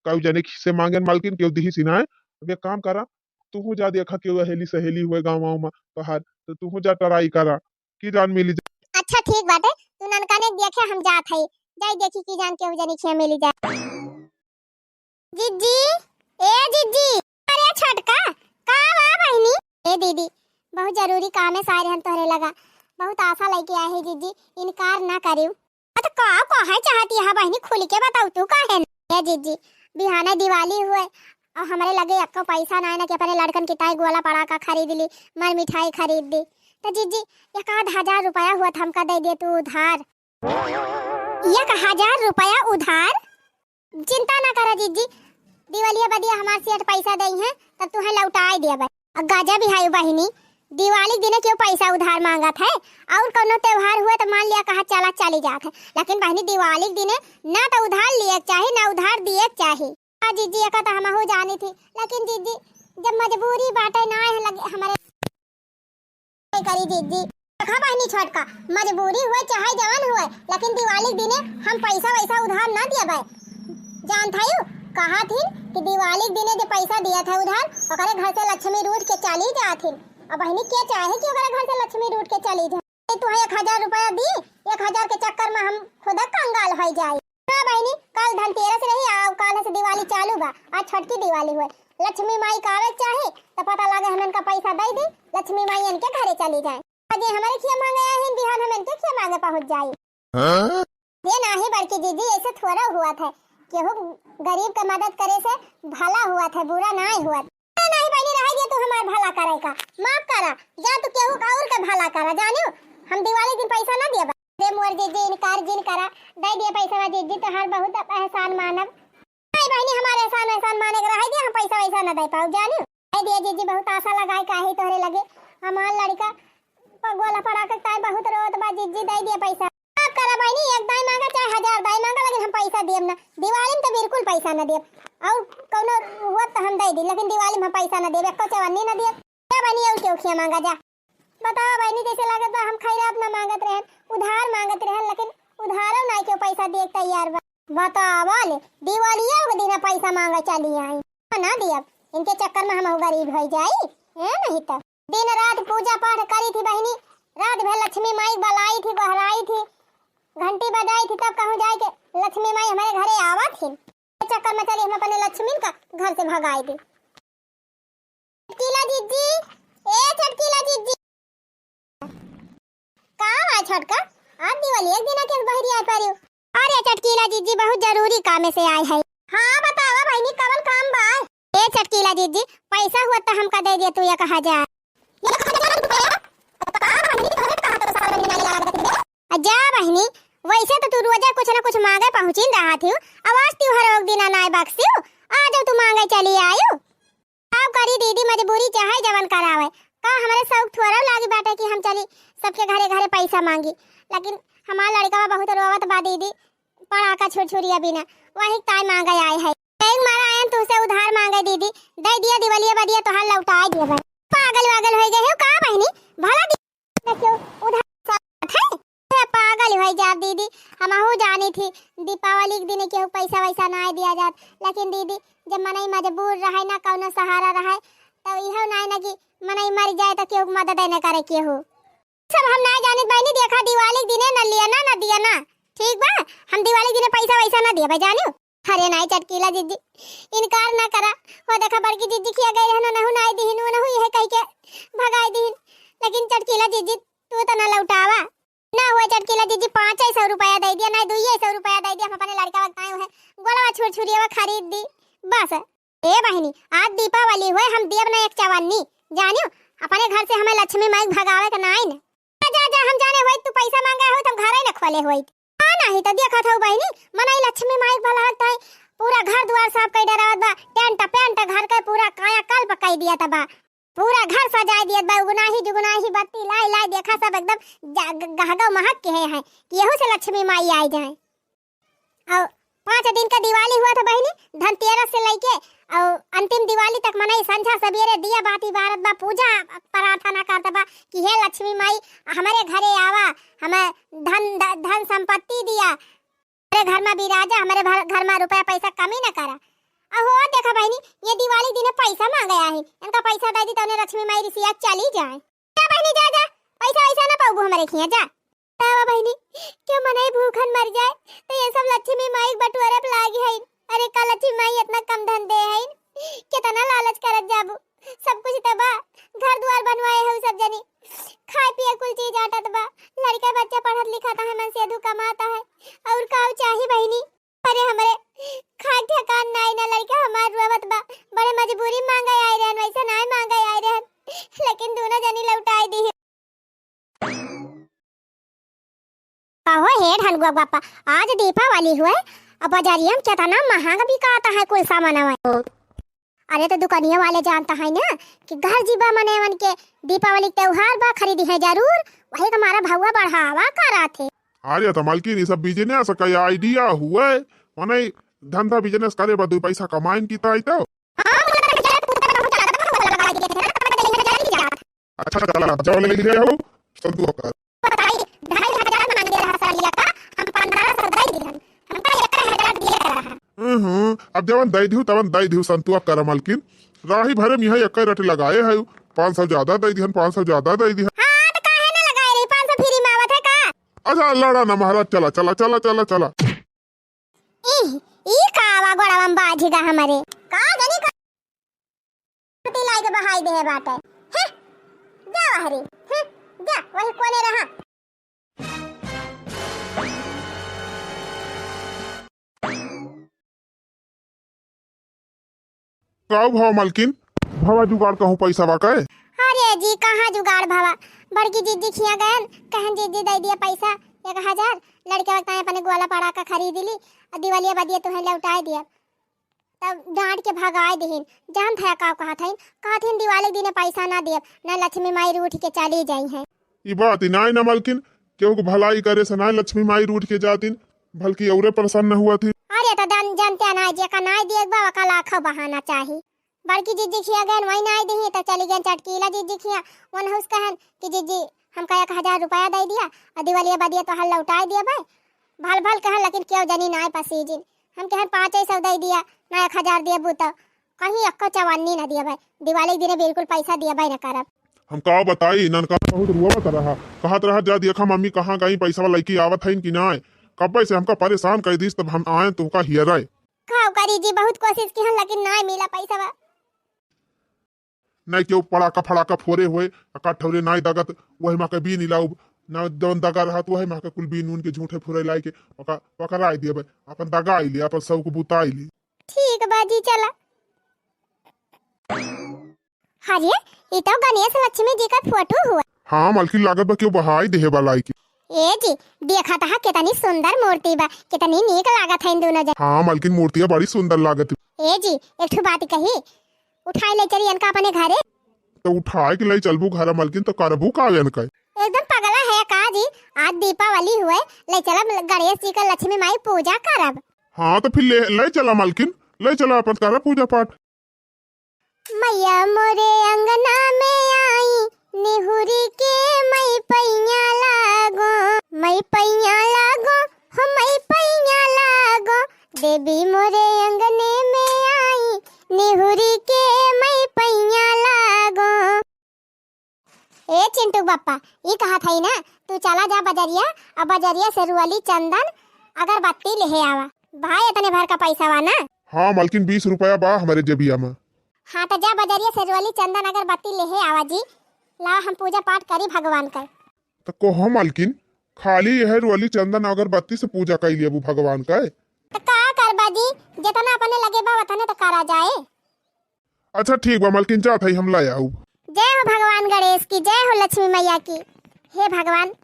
कहू जने से मांगेन मलकिन, केहू दिही सी ना है। अब एक काम करा, तू जा देखा, केहू अहेली सहेली हुए गाँव वाँव में तोहार, तो तू जा try करा, की जान मिली जाए। अच्छा ठीक बाटे, तू ननका ने देखे, हम जात हई, जाई देखी की जान केहू जनी खिया मिली जाए। जिज्जी, ए जिज्जी, अरे छोटका, का बा बहिनी? ए दीदी, बहुत जरूरी काम है, सारे हम तोहरे लगा, बहुत आशा लेके आए हैं जिज्जी, इनकार ना करियो। अ, तो का कहे चाहती है बहिनी, खुल के बताऊ तू काहे न? ए जिज्जी, बिहाने दिवाली हुए और हमरे लगे एक्को पैसा ना है ना कि अपने लड़कन की ताई गोला पड़ाका खरीद ली, मर मिठाई खरीद दी। तो जिज्जी, एक आध हजार रुपया हुआ तो हमका दे दे तू उधार। एक हजार रुपया उधार? चिंता ना करा जिज्जी, दिवालिया बदिया हमार सेठ पैसा दई है, तब तुहे लौटाए देबे। अब गजब ही है बहिनी, दिवाली के दिने केहू पैसा उधार मांगत है, और कौनो त्योहार हुए तो मान लिया कहा चला चली जात है, लेकिन बहिनी दिवाली के दिने ना तो उधार लिए के चाही ना उधार दिए के चाही। हाँ जिज्जी, एका तो हमहू जानी थी, लेकिन जिज्जी जब मजबूरी बाटे ना है लगे हमरे करी जिज्जी। देखा बहिनी छोटका, मजबूरी हुए चाहे जवन हुए, लेकिन दिवाली के दिने हम पैसा वैसा उधार ना दियबे। जानत हयू, कहा थिन कि दिवाली के दिने जो पैसा दिया था उधार, ओकरे घर से लक्ष्मी रूठ के चली जात हिन। अब बहिनी के चाहे कि ओकरे घर से लक्ष्मी रूठ के चली जाए? ए, तुहे एक हजार रुपया दी, एक हजार के चक्कर में हम खुद कंगाल हो जाई। हाँ बहिनी, कल धनतेरस रही, आ काल से दिवाली चालू बा, आज छोटकी दिवाली हुए। लक्ष्मी माई का आवे के चाही, तो पता लागे हम इनका पैसा दे दी, लक्ष्मी माई इनके घरे चली जाए। आज ये हमारे खिया मांगे आए हैं, बिहान हम इनके खिया मांगे पहुंच जाई। हाँ? ये नाही बड़की जिज्जी, ऐसे थोड़ा हुआ था, केहू गरीब का मदद करे से भला हुआ था, बुरा ना हुआ। अरे नाही बहिनी, रह गया तू हमार भला करे का, माफ करा, जा तू केहू का और का भला करा, जानियो, हम दिवाली दिन पैसा ना दिया। दे मोर जिज्जी, इनकार जिन करा, दे दिए पैसा जिज्जी, तोहार बहुत एहसान मानब। नहीं बहिनी, हमारे एहसान एहसान माने के रह गया, हम पैसा वैसा ना दे पाऊ, जानियो। दे दिए जिज्जी, बहुत आशा लगाए काहे तोहरे लगे, हमार लड़का पगोला पड़ा के ताई बहुत रोत बा जिज्जी, दे दिए पैसा। माफ करा बहिनी, एक दाई मांगा चाहे हजार दाई मांगा, लेकिन हम पैसा देब ना। दिवाली में तो बिल्कुल पैसा ना देब, और कौनो हुआ तो हम दे दी, लेकिन दिवाली में हम पैसा ना देब, एको चवन्नी ना देब। जा बहिनी, और केहू खिया मांगा जा। बतावा बहिनी, जैसे लागत बा हम खैरात ना मांगत रहन, उधार मांगत रहन, लेकिन उधारो ना केहू पैसा देख तैयार बा। बतावा ले, दिवालिया के दिन पैसा मांगे चली आई, ना दियब, इनके चक्कर में हम गरीब हो जाई। ए नहीं तो दिन रात पूजा पाठ करी थी बहिनी, रात भर लक्ष्मी माई बलाई थी, गोहराई थी, घंटी बजाई थी, तब कहूँ जाए के लक्ष्मी माई हमारे घरे आवा थी। चक्कर में चली हम अपने लक्ष्मी का घर से भगाई दी। चटकीला जिज्जी, ए चटकीला जिज्जी। का है छोटका, आज दिवाली एक दिन के बहरी आए पारियो? अरे चटकीला जिज्जी, बहुत जरूरी काम से आए है। हाँ बतावा बहिनी, कवन काम बा? ए चटकीला जिज्जी, पैसा हुआ तो हमका दे दिया तू एक हजार। एक हजार रुपया? तो का बहिनी, तोहरे कहाँ तो सारा दिन नहीं लागत है? आ जा बहिनी, वैसे तो तू रोजे कुछ ना कुछ मांगे पहुँचिन रहा थी, अब आज त्योहार एक दिन ना बख्शियो, आज तू मांगे चली आयो। का करी दीदी, मजबूरी चाहे जवन करावे। का हमरे शौक थोड़ा लागी बाटे कि हम चली सबके घरे घरे पैसा मांगी, लेकिन हमार लड़का बहुत रोवत बा दीदी, पड़ाका छुरछुरिया बिना, वही ताई मांगे आए है। एक मारा आयन तुहसे उधार मांगे दीदी, दे दिया दिवलिया बदिया तोहार लौटाए दिया बा। पागल वागल हो गए हो का बहिनी? भला दी-, देखियो, उधार साथ है। ए, पागल हो जाब दीदी, हमहू जानी थी दीपावली के दिन केहू पैसा वैसा ना दिया जात, लेकिन दीदी जब मनई मजबूर रहे ना, कौनो सहारा रहे, तो इहो ना ना कि मनई मर जाए तो केहू मदद न करे केहू। सब हम ना जानित बहिनी, देखा दिवाली के दिने न लिया ना, न दिया ना, ठीक बा, हम दिवाली के दिने पैसा वैसा ना दिया बा, जानियो। अरे नाई चटकीला जिज्जी, इनकार ना करा। हो देखा बड़की जिज्जी खिया गई रहना, नहु नाई दिहिन, नहु यह कह के भगाई दिहिन। लेकिन चटकीला जिज्जी, तू तो ना लौटावा। ना हुआ चटकीला जिज्जी, पाँच सौ रुपया दे दिया, ना दुई सौ रुपया दे दिया, हम अपने लड़का वक्त आए हुए गोलवा छुरछुरिया खरीद दी। बस। ए बहिनी, आज दीपावली हुए, हम दियब ना एक चवन्नी, जानियो, अपने घर से हमें लक्ष्मी माई भगावे के नाई न। जा, जा, हम जाने होई तू पैसा मांगे होई, हम घरे न खोले होई। हाँ, नहीं तो देखत हऊ बहिनी, मनई लक्ष्मी माई भला हक ताई, पूरा घर दुआर साफ कई डरावत बा, टेंट पेंट घर के पूरा कायाकल्प कई दिया बा, पूरा घर सजाए दियत बा, उगनाही जुगनाही बत्ती लाई लाई, देखा सब एकदम जा-, ग-, गहगव महक के है, है कि यहू से लक्ष्मी माई आई जाए। और पाँच दिन का दिवाली हुआ था बहिनी, धनतेरस से लइके अउ अंतिम दिवाली तक मनई संझा सबेरे दिया बाती बारत बा, पूजा प्रार्थना करत बा कि हे लक्ष्मी माई, हमरे घरे आवा, हमें धन, ध-, धन संपत्ति दिया, हमरे घर मा बिराजा, हमरे भर-, घर मा रुपया पैसा कमी न करा। अहो देखा बहिनी, ये दिवाली दिने पैसा मांगे आही, इनका पैसा दे दी तउने लक्ष्मी माई रिसिया चली जाए। जा बहिनी, जा, जा, पैसा वैसा ना पाउबू हमरे खिया, जा। बतावा बहिनी, क्यों मनई भूखन मर जाए, तो ये सब लक्ष्मी माई के बटुअरे पे लागी है। अरे का लक्ष्मी माई इतना कम धन दे है, कितना लालच करत जाबू, सब कुछ तो बा, घर दुआर बनवाए हो सब जनी, खाए पिए कुल चीज आटत बा, लड़का बच्चा पढ़त लिखत है, मन सेधू कमात है, और का चाही बहिनी? अरे हमरे खाए ठेकान नाई ना, लड़का हमार रोवत बा, बड़े मजबूरी मांगे आए रहन, वैसे नाई मांगे आए रहन, लेकिन दोनों जनी लौटाई दी। कहो हे ढनगुआ बापा, आज दीपावली हुए, अब बाजारिया में कितना महंगा बिकाता है कुल सामान। अरे तो दुकानिया वाले जानता है ना कि घर जीबा मने मन के दीपावली के त्योहार बा, खरीदी है जरूर, वही का मारा भौवा बढ़ावा करा थे। अरे तो मालकिन, ये सब बिजनेस का आइडिया हुए, मने धंधा बिजनेस करे बा, दो पैसा कमाइन की ताई तो। अच्छा, चला, जवन ले ले हो, संतोष कर। बताई, ढाई हजार मांगे रहा साड़िया का, हम पन्द्रह सौ दे दिहन, हमका एक हजार दिए रहा। हम्म, अब जवन दे दिहु, तवन दे दिहु, संतोष कर मालकिन। राही भरे में यह एक रट लगाए है, पाँच सौ ज्यादा दे दिहन, पाँच सौ ज्यादा दे दिहन। हाँ, तो काहे ना लगाए रही, पाँच सौ फ्री में आवत है का? अच्छा, लड़ा ना महाराज, चला, चला, चला, चला, चला। ई, ई का आवा गोड़वा में बाझिगा हमरे? का जानी का ती लाई के बहाई देहे बाटे। हैं? जा वहरी। हैं? जा, वही कोने रहा। काऊ भवा मालकिन, भवा जुगाड़ कहूँ पैसा बा के? अरे जी, कहाँ जुगाड़ भवा? बड़की जिज्जी खिया गयन, कहन जिज्जी दे दिया पैसा एक हजार, लड़के वक्त अपने गोला पड़ाका खरीद ली, और दिवालिया बदिया तुहें लौटाए दिया। तब डांट के भगाए दिहिन। जानत है का कहत हइन? कहत हइन दिवाली के दिने पैसा ना दियब, ना लक्ष्मी माई रूठ के चली जाई हैं। ई बात ही नाई ना मालकिन, केहू के भलाई करे से ना लक्ष्मी माई रूठ के जातिन, बल्कि औरे प्रसन्न हुआ थी। अरे तो दन-, जनते ना, जेका नाई दिए बा, ओका लाखों बहाना चाही। बड़की जिज्जी खिया गयन, वही नाई दिही, तो चली गयन चटकीला जिज्जी खिया। वन हुस कहन कि जिज्जी, हमका एक हजार रुपया दे दिया, और दिवालिया बदिया तोहर लौटाए दिया भाई। भल भल कहन, लेकिन केहू जनी नाई पसीजिन। हम कहन, पाँचे सौ दे दिया, ना एक हजार दिया बूता। कहीं एक्को चवन्नी न दिया भाई, दिवाली के दिने बिल्कुल पैसा दिया भाई न करब। हम का बताई, ननका बहुत रुआवत रहा, कहत रहा, "जा देखा मम्मी कहाँ गई, पैसा लइके आवत हइन कि नाय।" कब्बे से हमका परेशान कर दीस, तब हम आए तुहका हियरे। का करी जी, बहुत कोशिश किहन लेकिन नाय मिला पैसा। नाय केहू पड़ाका फड़ाका फोरे हुए, आ कठौरे नाय दगत, वही मा के बीन इलाउब, ना जौन दगा रहत, वही मा के कुल बीन उन के झूठे फुरे लाई के, ओका पकड़ाई दिया भाई, अपन दगाई ले, अपन सबको बुताई ले। ठीक बा जी, चला। अरे, ई तो गणेश लक्ष्मी जी का फोटो हुआ। हाँ, मलकिन लागत बा केहू बहाई देहे बा लाई के। ए जी, देखा तहा कितनी सुंदर मूर्ति बा, कितनी नीक लागत है इन दोनों जन। हाँ, मलकिन मूर्तिया बड़ी सुंदर लागत। ए जी, एक ठो बात कही, उठाए ले चली इनका अपने घरे। तो उठाए के ले चलबू घर मलकिन, तो करबू का इनका? एकदम पगला है का जी? आज दीपावली हुए, ले चला गणेश जी का, लक्ष्मी माई पूजा करब। हाँ, तो फिर ले, ले चला मलकिन, ले चला अपन करा पूजा पाठ। मैया मोरे अंगना में आई, निहुरी के मई पैया लागो, मई पैया लागो, हो मई पैया लागो, देवी मोरे अंगने में आई, निहुरी के मई पैया लागो। ए चिंटू बप्पा, ई कहत हई ना, तू चला जा बजरिया, और बजरिया से रुअली चंदन, अगरबत्ती लेहे आवा। भाई, इतने भर का पैसा बा ना? हाँ मलकिन, बीस रुपया बा हमरे जेबिया में। हाँ, तो जा बजरिया से रुअली चंदन अगरबत्ती लेहे आवा जी। ला, हम पूजा पाठ करी भगवान का। तो कहो मलकिन, खाली यह रुअली चंदन अगरबत्ती से पूजा कर लेबू भगवान का? तो का करबा जी, जितना अपने लगे बा उतने तो करा जाए। अच्छा ठीक बा मलकिन, जात हई हम ले आऊ। जय हो भगवान गणेश की, जय हो लक्ष्मी मैया की। हे भगवान,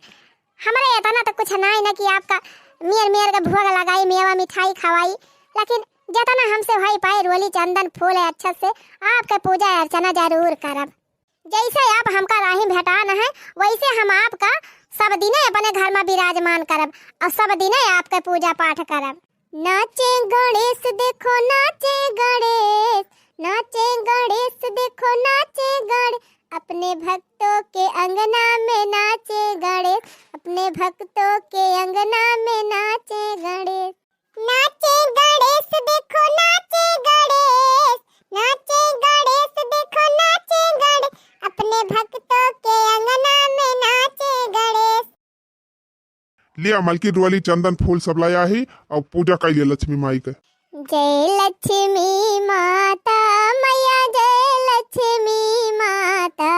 हमरे इतना तो कुछ नाई ना कि आपका मेर मेर के भोग लगाई, मेवा मिठाई खवाई, लेकिन जितना हमसे होई पाए रुअली चंदन फूल है अच्छा से आपके पूजा अर्चना जरूर करब। जैसे आप हमका राही भेटान है, वैसे हम आपका सब दिने अपने घर में विराजमान करब और सब दिने आपके पूजा पाठ करब। नाचे गणेश देखो नाचे गणेश, नाचे गणेश देखो नाचे गणेश, अपने भक्तों के अंगना में नाचे गणेश, अपने भक्तों के अंगना में नाचे गणेश। नाचे गणेश देखो नाचे गणेश, नाचे गणेश देखो नाचे गणेश, अपने भक्तों के अंगना में नाचे गणेश। लिया मलकिन, रुअली, चंदन फूल सब लाया ही और पूजा कर लिया लक्ष्मी माई के। जय लक्ष्मी माता मैया, जय लक्ष्मी माता,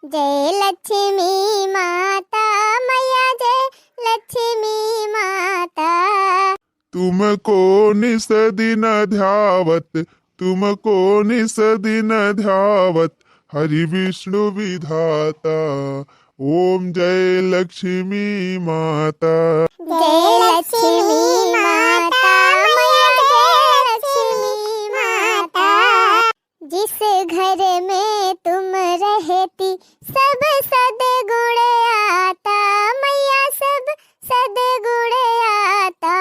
जय लक्ष्मी माता मैया, जय लक्ष्मी माता। तुमको निस दिन ध्यावत, तुमको निस दिन ध्यावत, हरि विष्णु विधाता, ओम जय लक्ष्मी माता। जय लक्ष्मी माता, मैया जय लक्ष्मी माता। जिस घर में तुम रहती, सब सद्गुण आता, मैया सब सद्गुण आता,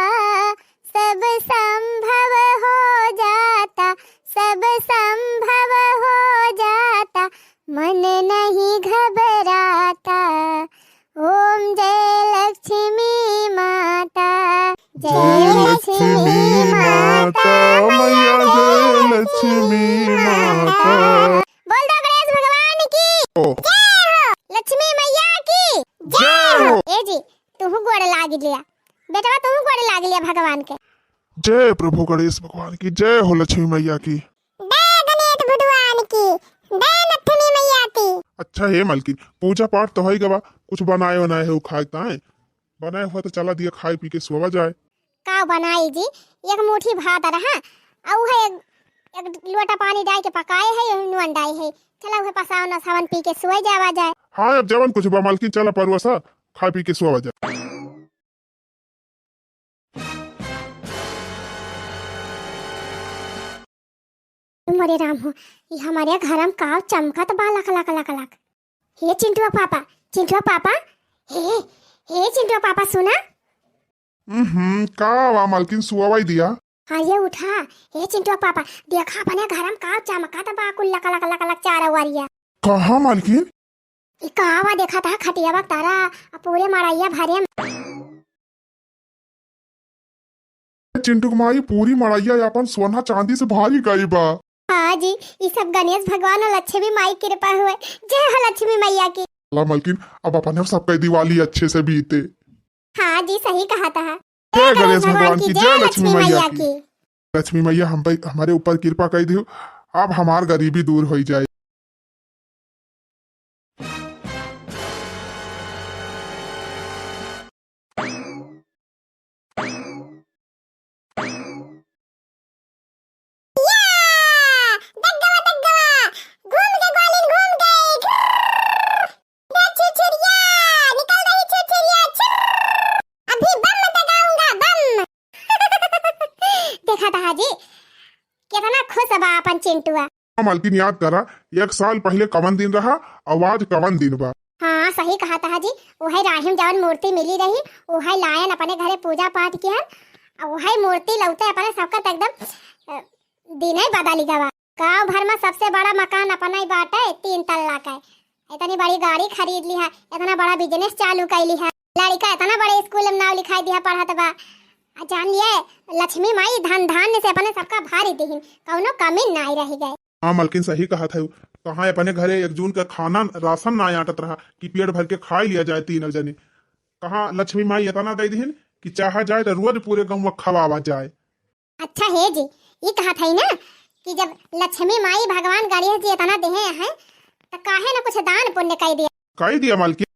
सब संभव हो जाता, सब संभव हो जाता, मन नहीं घबराता। ओम जय लक्ष्मी माता, जय लक्ष्मी माता, मैया जय लक्ष्मी माता। बोल दो गणेश भगवान की ओ। जय हो, लक्ष्मी मैया की जय जय हो। हो। ए जी, तुहू गोड़ लाग लिया बेटवा, तुहू गोड़ लाग लिया भगवान के। जय प्रभु गणेश भगवान की, जय हो लक्ष्मी मैया की। दे गणेश भगवान की, दे लक्ष्मी मैया की। अच्छा हे मलकिन, पूजा पाठ तो होई गवा, कुछ बनाए वनाए हो खाए ताए? बनाए हुआ तो चला दिया, खाए पी के सोवा जाए। का बनाई जी, एक मुट्ठी भात रहा, अउ है एक, एक लोटा पानी डाल के पकाए है, यही नून डाई है। चला उहे पसावन सावन पी के सोए जावा जाए। हाँ, अब जवन कुछ बा मलकिन, चला परुआ सा, खाए पी के सोवा जाए। मोरे राम हो, ई हमारे घर में काव चमकत बा लक लक लक लक। हे चिंटुआ पापा, चिंटुआ पापा, हे, हे चिंटुआ पापा सुना। हम्म, का बा मलकिन, सुआवाई दिया? हाँ ये उठा, हे चिंटुआ पापा, देखा अपने घर में काव चमकत बा कुल लक लक लक लक चारों ओरिया। कहाँ मलकिन? ई का बा देखा था खटिया बा तारा, आ पूरे मड़ैया भरे में। चिंटू के माई, पूरी मड़ैया अपन सोना चांदी से भारी गई बा। हाँ जी, ई सब गणेश भगवान और लक्ष्मी माई कृपा हुए। जय हो लक्ष्मी मैया की। ला मलकिन, अब अपन सबका दिवाली अच्छे से बीते। हाँ जी, सही कहा था। जय गणेश भगवान की, जय लक्ष्मी मैया की। लक्ष्मी मैया हम पे, हमारे ऊपर कृपा कर दियो, अब हमार गरीबी दूर हो जाए। या! दग्गवा, दग्गवा! घूम के ग्वालिन घूम के! घुर्र! दे छुरछुरिया! निकल रही छुरछुरिया! छुर्र! अभी बम दगाऊंगा, बम! देखा था जी, कितना खुश बा अपन चिंटुआ। हाँ, मलकिन याद करा, एक साल पहिले कवन दिन रहा, अउ आज कवन दिन बा। हाँ, सही कहा था जी। उहे राहिम जवन मूर्ति मिली रही, उहे लायन अपने घरे पूजा पाठ किहन, अउ उहे मूर्ति लौते अपने सबका त एकदम, अ, दिने बदल गवा। गांव भर में सबसे बड़ा मकान अपना ही बाटे, तीन तल्ला का। इतनी बड़ी गाड़ी खरीद लिहा, इतना बड़ा business चालू कर लिहा, लड़का इतना बड़े school में नाव लिखाई दिहा, पढ़त बा। आ जान लिए, लक्ष्मी माई धन धान्य से अपने सबका भारी दिहिन, कौनो कमी नाई रह गए। हाँ मलकिन, सही कहा था। कहाँ अपने घरे एक जून का खाना राशन ना आटत रहा कि पेट भर के खाई लिया जाए तीनों जने। कहाँ लक्ष्मी माई इतना दे दिहिन कि चाहा जाए तो रोज पूरे गाँव में खवावा जाए। अच्छा हे जी, ई कहत हई ना कि जब लक्ष्मी माई भगवान गणेश जी इतना देहे हैं, त काहे न कुछ दान पुण्य कई दिया। कई दिया मलकिन।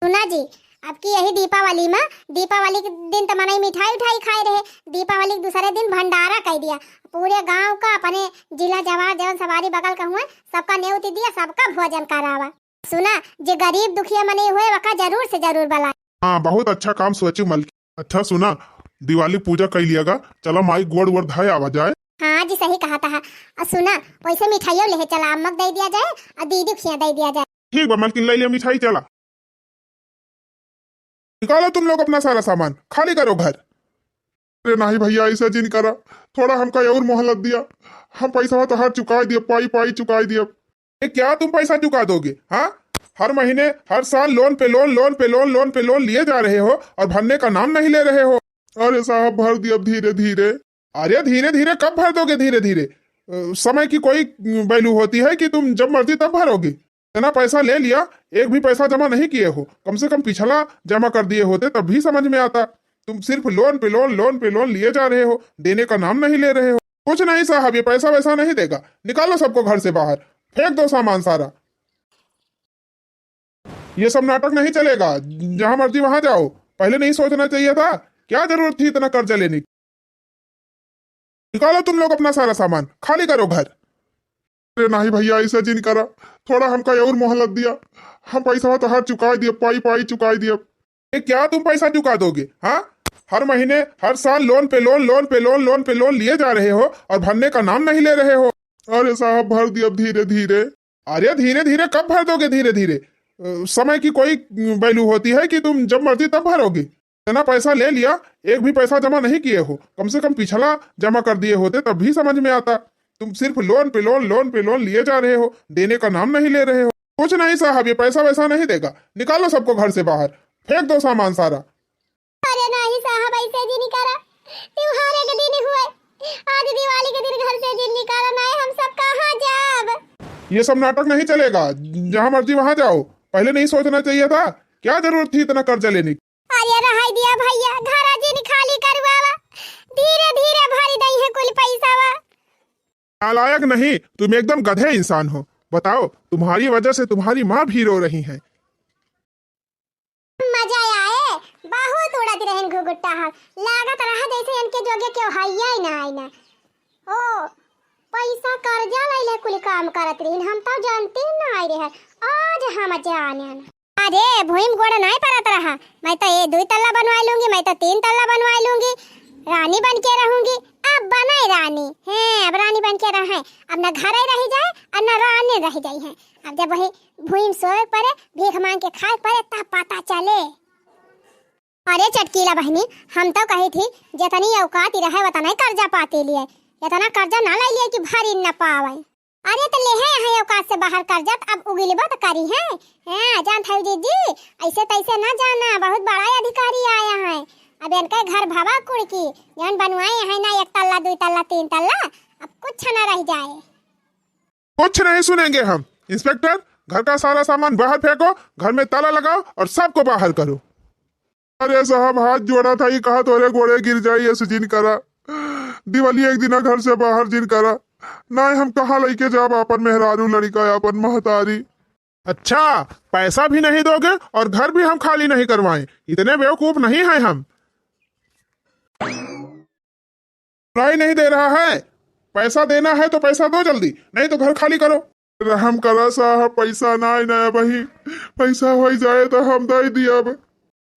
सुना जी, अब की यही दीपावली में, दीपावली के दिन त मनई मिठाई उठाई खाए रहे, दीपावली के दूसरे दिन भंडारा कई दिया। पूरे गांव का अपने जिला जवार जवन सवारी बगल का हुआ, सबका नेवती दिया, सबका भोजन करावा। सुना, जे गरीब दुखिया मनई हुए, वका जरूर से जरूर बुलाए। हाँ, बहुत अच्छा काम सोचू मलकिन। अच्छा सुना, दिवाली पूजा कई लिया गा, चला माई गोड़ वोड़ धोए आवा जाए। हाँ जी, सही कहा था। आ सुना, वैसे मिठाइयों लेहे चला, अम्मक दे दिया जाए और दीदी खिया दे दिया जाए। ठीक बा मलकिन, ले लिया मिठाई, चला। निकालो तुम लोग अपना सारा सामान, खाली करो घर। अरे नाही भैया, ऐसा जिन करा, थोड़ा हमका और मोहलत दिया, हम पैसा तोहार चुकाई दिया, पाई पाई चुकाई दिया। ये क्या तुम पैसा चुका दोगे? हाँ, हर महीने, हर साल लोन पे लोन, लोन पे लोन, लोन पे लोन लिए जा रहे हो और भरने का नाम नहीं ले रहे हो। अरे साहब, भर दिया धीरे धीरे। अरे धीरे धीरे कब भर दोगे? धीरे धीरे, अ, समय की कोई वैल्यू होती है कि तुम जब मर्जी तब भरोगे? इतना पैसा ले लिया, एक भी पैसा जमा नहीं किए हो। कम से कम पिछला जमा कर दिए होते तब भी समझ में आता। तुम सिर्फ लोन पे लोन, लोन पे लोन लिए जा रहे हो, देने का नाम नहीं ले रहे हो। कुछ नहीं साहब, ये पैसा वैसा नहीं देगा। निकालो सबको घर से बाहर, फेंक दो सामान सारा। ये सब नाटक नहीं चलेगा, जहां मर्जी वहां जाओ। पहले नहीं सोचना चाहिए था, क्या जरूरत थी इतना कर्जा लेने की? निकालो तुम लोग अपना सारा सामान, खाली करो घर। अरे नाही भैया, ऐसा जिन करा, थोड़ा हमका और मोहलत दिया, हम पैसा तोहार चुकाई दिया, पाई पाई चुकाई दिया। ये क्या तुम पैसा चुका दोगे? हाँ, हर महीने, हर साल लोन पे लोन, लोन पे लोन, लोन पे लोन लिए जा रहे हो और भरने का नाम नहीं ले रहे हो। अरे साहब, भर दिया धीरे धीरे। अरे धीरे धीरे कब भर दोगे? धीरे धीरे, अ, समय की कोई वैल्यू होती है कि तुम जब मर्जी तब भरोगे? इतना पैसा ले लिया, एक भी पैसा जमा नहीं किए हो। कम से कम पिछला जमा कर दिए होते तब भी समझ में आता। तुम सिर्फ लोन पे लोन, लोन पे लोन लिए जा रहे हो, देने का नाम नहीं ले रहे हो। कुछ नहीं साहब, ये पैसा वैसा नहीं देगा। निकालो सबको घर से बाहर, फेंक दो सामान सारा। अरे नाही साहब, ऐसे जिन करा, त्योहार के दिन हुए, आज दिवाली के दिन घर से जिन निकाला, नहीं हम सब कहाँ जाब? ये सब नाटक नहीं चलेगा, जहाँ मर्जी वहाँ जाओ। पहले नहीं सोचना चाहिए था, क्या जरूरत थी इतना कर्जा लेने की? अरे रहाई दिया भैया, घरा जिन खाली करवावा, धीरे धीरे भरी दई है कुल पैसावा। नालायक नहीं, तुम एकदम गधे इंसान हो। बताओ, तुम्हारी वजह से तुम्हारी माँ भी रो रही है। मजा आए, बहुत उड़त रहन घुघुट्टा हम, लागत रहा जैसे इनके जोगे केहू हइया ही ना आए ना। ओ, पैसा कर्जा लैले कुल काम करत रहिन, हम तो जानते ही ना आए रहे, आज हम जाने। अरे भुइम गोड़ नाहीं परत रहा, मैं तो ये दुई तल्ला बनवाइ लूँगी, मैं तो तीन तल्ला बनवाइ लूँगी, रानी बन के रहूँगी। अब बनाए रानी, हैं, अब रानी बन के रहे, अब न घरे रहि जाए और न रानी रहि जाई है। अब जब वही भुइम सोए परे, भीख माँग के खाए परे, तब पता चले। अरे चटकीला बहिनी, हम तो कही थी, जितनी औकात ही रहे, उतना ही कर्जा पाती लिए, इतना कर्जा ना ले लिए कि भरी न पावे। अरे त लेहे हैं औकात से बाहर कर्जा, त अब उगिलबो त करी हैं। हाँ, जानत हऊ जीजी, ऐसे तैसे ना जाना, बहुत बड़ा अधिकारी आया है। अब इनके घर भवा कुड़की, जौन बनवाए हैं ना एक तल्ला, दुई तल्ला, तीन तल्ला, अब कुछ ना रह जाए। कुछ नहीं सुनेंगे हम। इंस्पेक्टर, घर का सारा सामान बाहर फेंको, घर में ताला लगाओ और सबको बाहर करो। अरे साहब, हाथ जोड़ा था, ये कहा तोरे गोड़े गिर जाई, ऐसे जिन करा। दिवाली एक दिना घर से बाहर जिन करा। नाहीं हम कहाँ लइके जाब आपन मेहरारू, लड़िका, आपन महतारी। अच्छा, पैसा भी नहीं दोगे और घर भी हम खाली नहीं करवाएं, इतने बेवकूफ नहीं हैं हम। सुनाई नहीं दे रहा है? पैसा देना है तो पैसा दो जल्दी, नहीं तो घर खाली करो। रहम करा साहब, पैसा ना आए ना अबही, पैसा हो जाए तो हम दे दियब।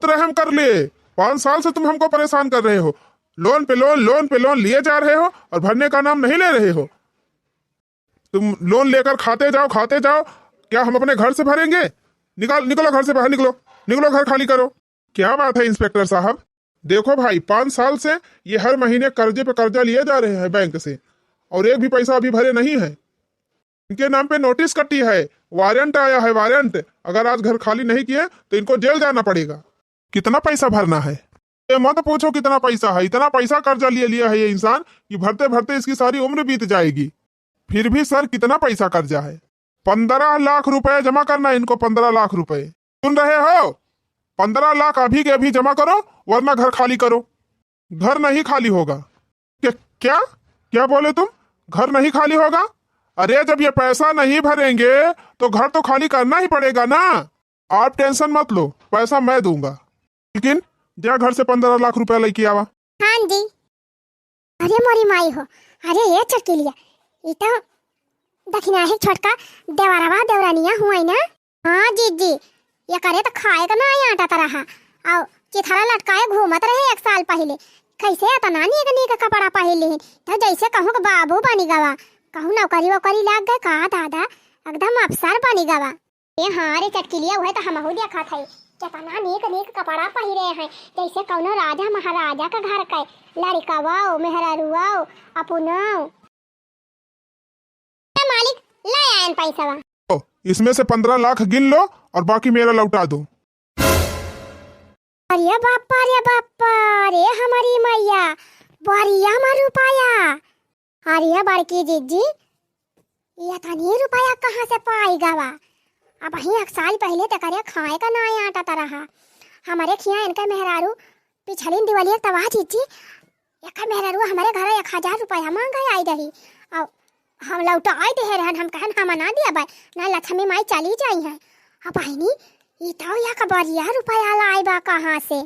रहम कर ले, पाँच साल से तुम हमको परेशान कर रहे हो, लोन पे लोन, लोन पे लोन लिए जा रहे हो और भरने का नाम नहीं ले रहे हो। तुम लोन लेकर खाते जाओ, खाते जाओ, क्या हम अपने घर से भरेंगे? निकाल, निकलो घर से बाहर, निकलो, निकलो, घर खाली करो। क्या बात है इंस्पेक्टर साहब? देखो भाई, पाँच साल से ये हर महीने कर्जे पे कर्जा लिए जा रहे हैं बैंक से और एक भी पैसा अभी भरे नहीं है। इनके नाम पे नोटिस कटी है, वारंट आया है, वारंट। अगर आज घर खाली नहीं किए तो इनको जेल जाना पड़ेगा। कितना पैसा भरना है? ये मत पूछो कितना पैसा है, इतना पैसा कर्जा लिए लिया है ये इंसान कि भरते भरते इसकी सारी उम्र बीत जाएगी। फिर भी सर, कितना पैसा कर्जा है? पन्द्रह लाख रुपए जमा करना है इनको, पन्द्रह लाख रुपए। सुन रहे हो? पन्द्रह लाख अभी के अभी जमा करो, वरना घर खाली करो। घर नहीं खाली होगा। क्या, क्या, क्या बोले तुम? घर नहीं खाली होगा? अरे, जब ये पैसा नहीं भरेंगे तो घर तो खाली करना ही पड़ेगा ना। आप टेंशन मत लो, पैसा मैं दूंगा, लेकिन जा घर से पन्द्रह लाख रुपया लेके आवा। हाँ जी। अरे मोरी माई हो, अरे ये चटकीलिया, ई तो दखिनाही छोटका देवरवा देवरानिया हुआ ना। हाँ जीजी, ये करे तो खाए का ना आटा तरह, और चिथरा लटकाए घूमत रहे एक साल पहले। कैसे इतना नीक नीक कपड़ा पहन लिहिन, तो जैसे कहूँ के बाबू बनी गवा, कहूँ नौकरी वोकरी लाग गए का दादा, एकदम अफसर बनी गवा। ए हाँ रे चटकीलिया, उहे तो हमहू देखत हई। केतना नीक नीक कपड़ा पहिरे हैं, जैसे कौनो राजा महाराजा का घर के। लड़िकवौ, मेहररुवौ, अपनौ। ए मालिक, ले आयन पैसवा। ओ, इसमें से पन्द्रह लाख गिन लो और बाकी मेरा लौटा दो। अरे बाप्पा, अरे बाप्पा, अरे हमारी मैया, बरिया मा रुपया। अरे बड़की जिज्जी, एतनी रुपया कहाँ से पाइ गवा? अबहीं एक साल पहिले त करे खाए का नाहीं आटत रहा। हमरे खियाँ इनके मेहरारू पिछलिन दिवाली तबाह जिज्जी, एक मेहरारू हमरे घर एक हजार रुपया माँगे आइ रही। अउ हम लौटाइ देहे रहन, हम कहन हम ना दिया बाई, ना लक्ष्मी माई चली जाई हैं। अब बहिनी, ई तो एक बरिया रुपया लाइ बा कहाँ से?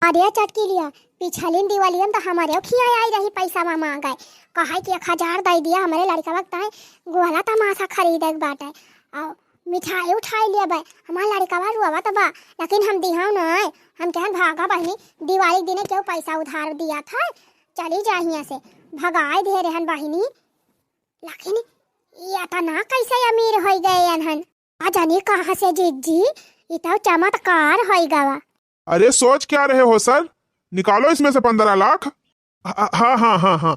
अरे चटकी लिया, पिछलिन दिवालियन त हमरे खियाँ आइ रही पैसा मा माँगे, कहे कि एक हजार दइ दिया हमरे लड़िकवा के ताईं गोला तमासा खरीदे के बाटे। अउ मिठाई उठाई लेबे। हमार लड़िकवा रोवत बा, लेकिन हम दिहौ नाहीं। हम कहन, "भागा बहिनी, दिवाली के दिने केहू पैसा उधार दिया था, चली जा हियाँ से।" भगाइ दे रहन बहिनी। लेकिन ई एतना कैसे अमीर होइ गए अनहन? आ जानी कहाँ से जिज्जी, ई तो चमत्कार होइ गवा। अरे सोच क्या रहे हो सर, निकालो इसमें से पन्द्रह लाख। हाँ, हाँ, हाँ, हाँ, हाँ।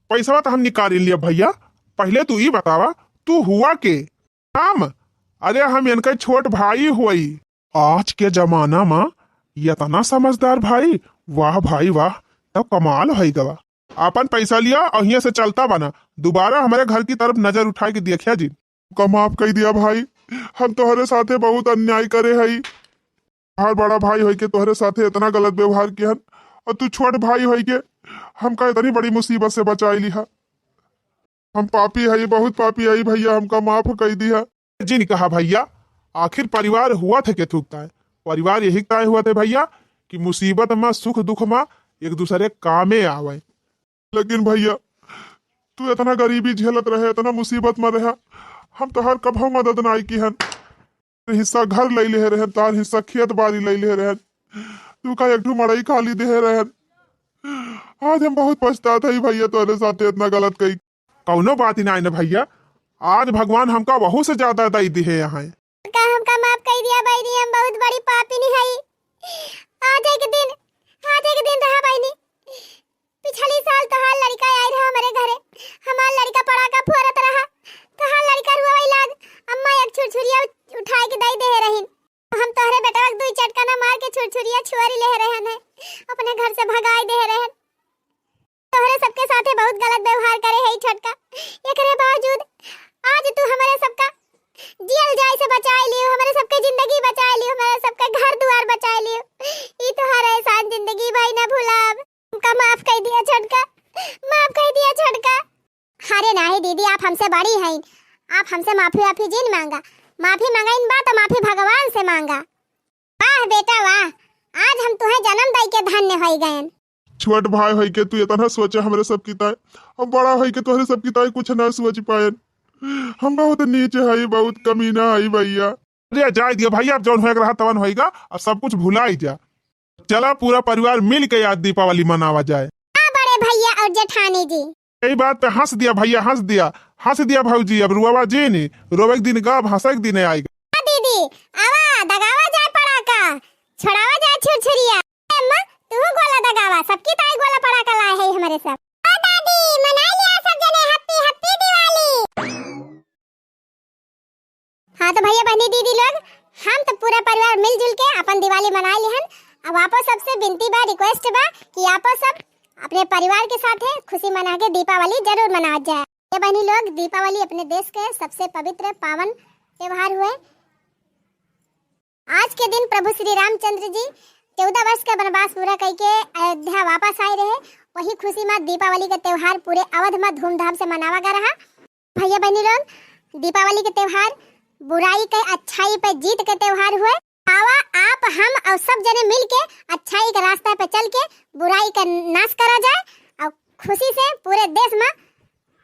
पैसवा तो हम निकाल लिया भैया। पहले तू ई बतावा, तू हुआ के? हम? अरे हम इनका छोट भाई हुई। आज के जमाना मा इतना समझदार भाई, वाह भाई वाह, तब कमाल होइ गवा। आपन पैसा लिया और हियाँ से चलता बना, दोबारा हमरे घर की तरफ नजर उठाइ के देखिया जिन। का माफ कइ दिया भाई, हम तोहरे साथे बहुत अन्याय करे हई। हर बड़ा भाई होइके तोहरे साथे इतना गलत व्यवहार किहन और तू छोट भाई होइके हमका इतनी बड़ी मुसीबत से बचाइ लिहा। हम पापी हई, बहुत पापी हई भैया, हमका माफ कइ दिहा। जिन कहा भैया, आखिर परिवार हुआ थे के थूकता है? परिवार यही ताय हुआ थे भैया कि मुसीबत मा, सुख दुख मा एक दूसरे कामे आवे। लेकिन भैया, तू इतना गरीबी झेलत रहे, इतना मुसीबत मा रहा, हम तोहार कभौ मदद नाई किहन। हिस्सा घर लइ लेहे रहन, तार हिस्सा खेत बारी लइ लेहे रहन, तू का एक ठो मड़ई खाली देहे रहन। आज हम बहुत पछतात हई भैया, तोहरे साथे इतना गलत कई। कौनो बात ही नाई न भैया, आज भगवान हमका वहू से ज्यादा दई दिहे हैं। का हमका माफ कइ दिया बहिनी, हम बहुत बड़ी पापिन हई। आज एक दिन, आज एक दिन रहा बहिनी, पिछली साल तोहार लड़िका आइ रहा हमरे घरे, हमार लड़िका पड़ाका फोरत रहा, तोहार लड़िका रोवै लाग, अम्मा एक छुरछुरिया उठाइ के दइ देहे रहिन। हम तोहरे बेटवा के दुइ चटकना मार के छुरछुरिया छुअरी लेहे रहन है, अपने घर से भगाइ देहे रहन। तोहरे सबके साथे बहुत गलत व्यवहार करे है ई छोटका, एकरे बावजूद आज तू हमरे सबका जियल जाए से बचाइ लियो, हमरे सबके जिंदगी बचाइ लियो, हमरे सबके घर दुआर बचाइ लियो। ई तोहार एहसान जिंदगी भर ना भुलाब। हमका माफ कइ दिया छोटका, माफ कइ दिया छोटका। अरे नाहीं दीदी, आप हमसे बड़ी हैं, आप हमसे माफी वाफी जिन माँगा, माफी माँगइन बा त माफी भगवान से माँगा। वाह बेटा वाह, आज हम तुहें जन्म दइ के धन्य होइ गयन। छोट भाई होइके तू इतना सोचे हमरे सब की ताई, हम बड़ा होइके तोहरे सब की ताई कुछ ना सोच पायन। हम बहुत नीच हई, बहुत कमीना हई भैया। अरे जाए दिया भैया, अब जौन होए के रहा तवन होइगा, अब सब कुछ भुलाई जा। चला पूरा परिवार मिल के आज दीपावली मनावा जाए। हाँ बड़े भैया और जेठानी जी। यही बात पे हँस दिया भैया, हँस दिया, हँस दिया भौजी, अब रुआवा जिन, रोवे के दिन गब, हँसे के दिन आइगा। हाँ दीदी, आवा, दगावा जाए पड़ाका, छोड़ावा जाए छुरछुरिया। ए अम्मा, तू गोला दगावा, सबकी ताई गोला पड़ाका लाए है हमरे सब। ओ दादी, मनाई लिया सब जने happy happy दिवाली। हाँ तो भैया बहनी दीदी लोग, हम तो पूरा परिवार मिलजुल के अपन दिवाली मनाई लिहन। अब आपो सबसे विनती बा, request बा कि आपो सब अपने परिवार के साथे खुशी मना के दीपावली जरूर मनावत जाए। ये बहनी लोग, दीपावली अपने देश के सबसे पवित्र पावन त्योहार हुए। आज के दिन प्रभु श्री रामचंद्र जी चौदह वर्ष का वनवास पूरा करके अयोध्या वापस आए रहे। वही खुशी में दीपावली का त्योहार पूरे अवध में धूमधाम से मनावा गा रहा। भैया बहनी लोग, दीपावली के त्योहार बुराई के अच्छाई पे जीत के त्योहार हुए। आवा आप, हम और सब जने मिल के अच्छाई के रास्ता पे चल के बुराई का नाश करा जाए और खुशी से पूरे देश में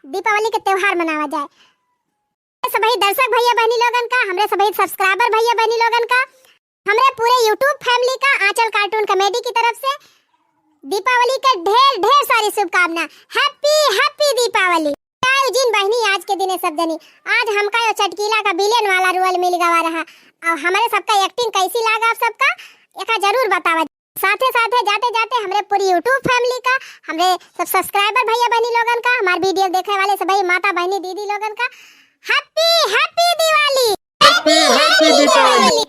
दीपावली के त्योहार मनावा जाए। सभी दर्शक भैया बहनी लोगन का, हमरे सभी subscriber भैया बहनी लोगन का, हमरे पूरे YouTube family का आंचल cartoon comedy की तरफ से दीपावली के ढेर ढेर सारी शुभकामना। Happy happy दीपावली। जाओ जिन बहनी आज के दिने सब जनी, आज हमका यो चटकीला का villain वाला role मिल गवा रहा। और हमरे सबका acting कैसी लागा आप सबका, एका जरूर बतावा। साथे साथे जाते जाते हमरे पूरी YouTube family का, हमरे सब subscriber भैया बहनी लोगन का, हमार video देखे वाले सभी माता बहनी दीदी लोगन का happy happy दिवाली। Happy happy Deepavali।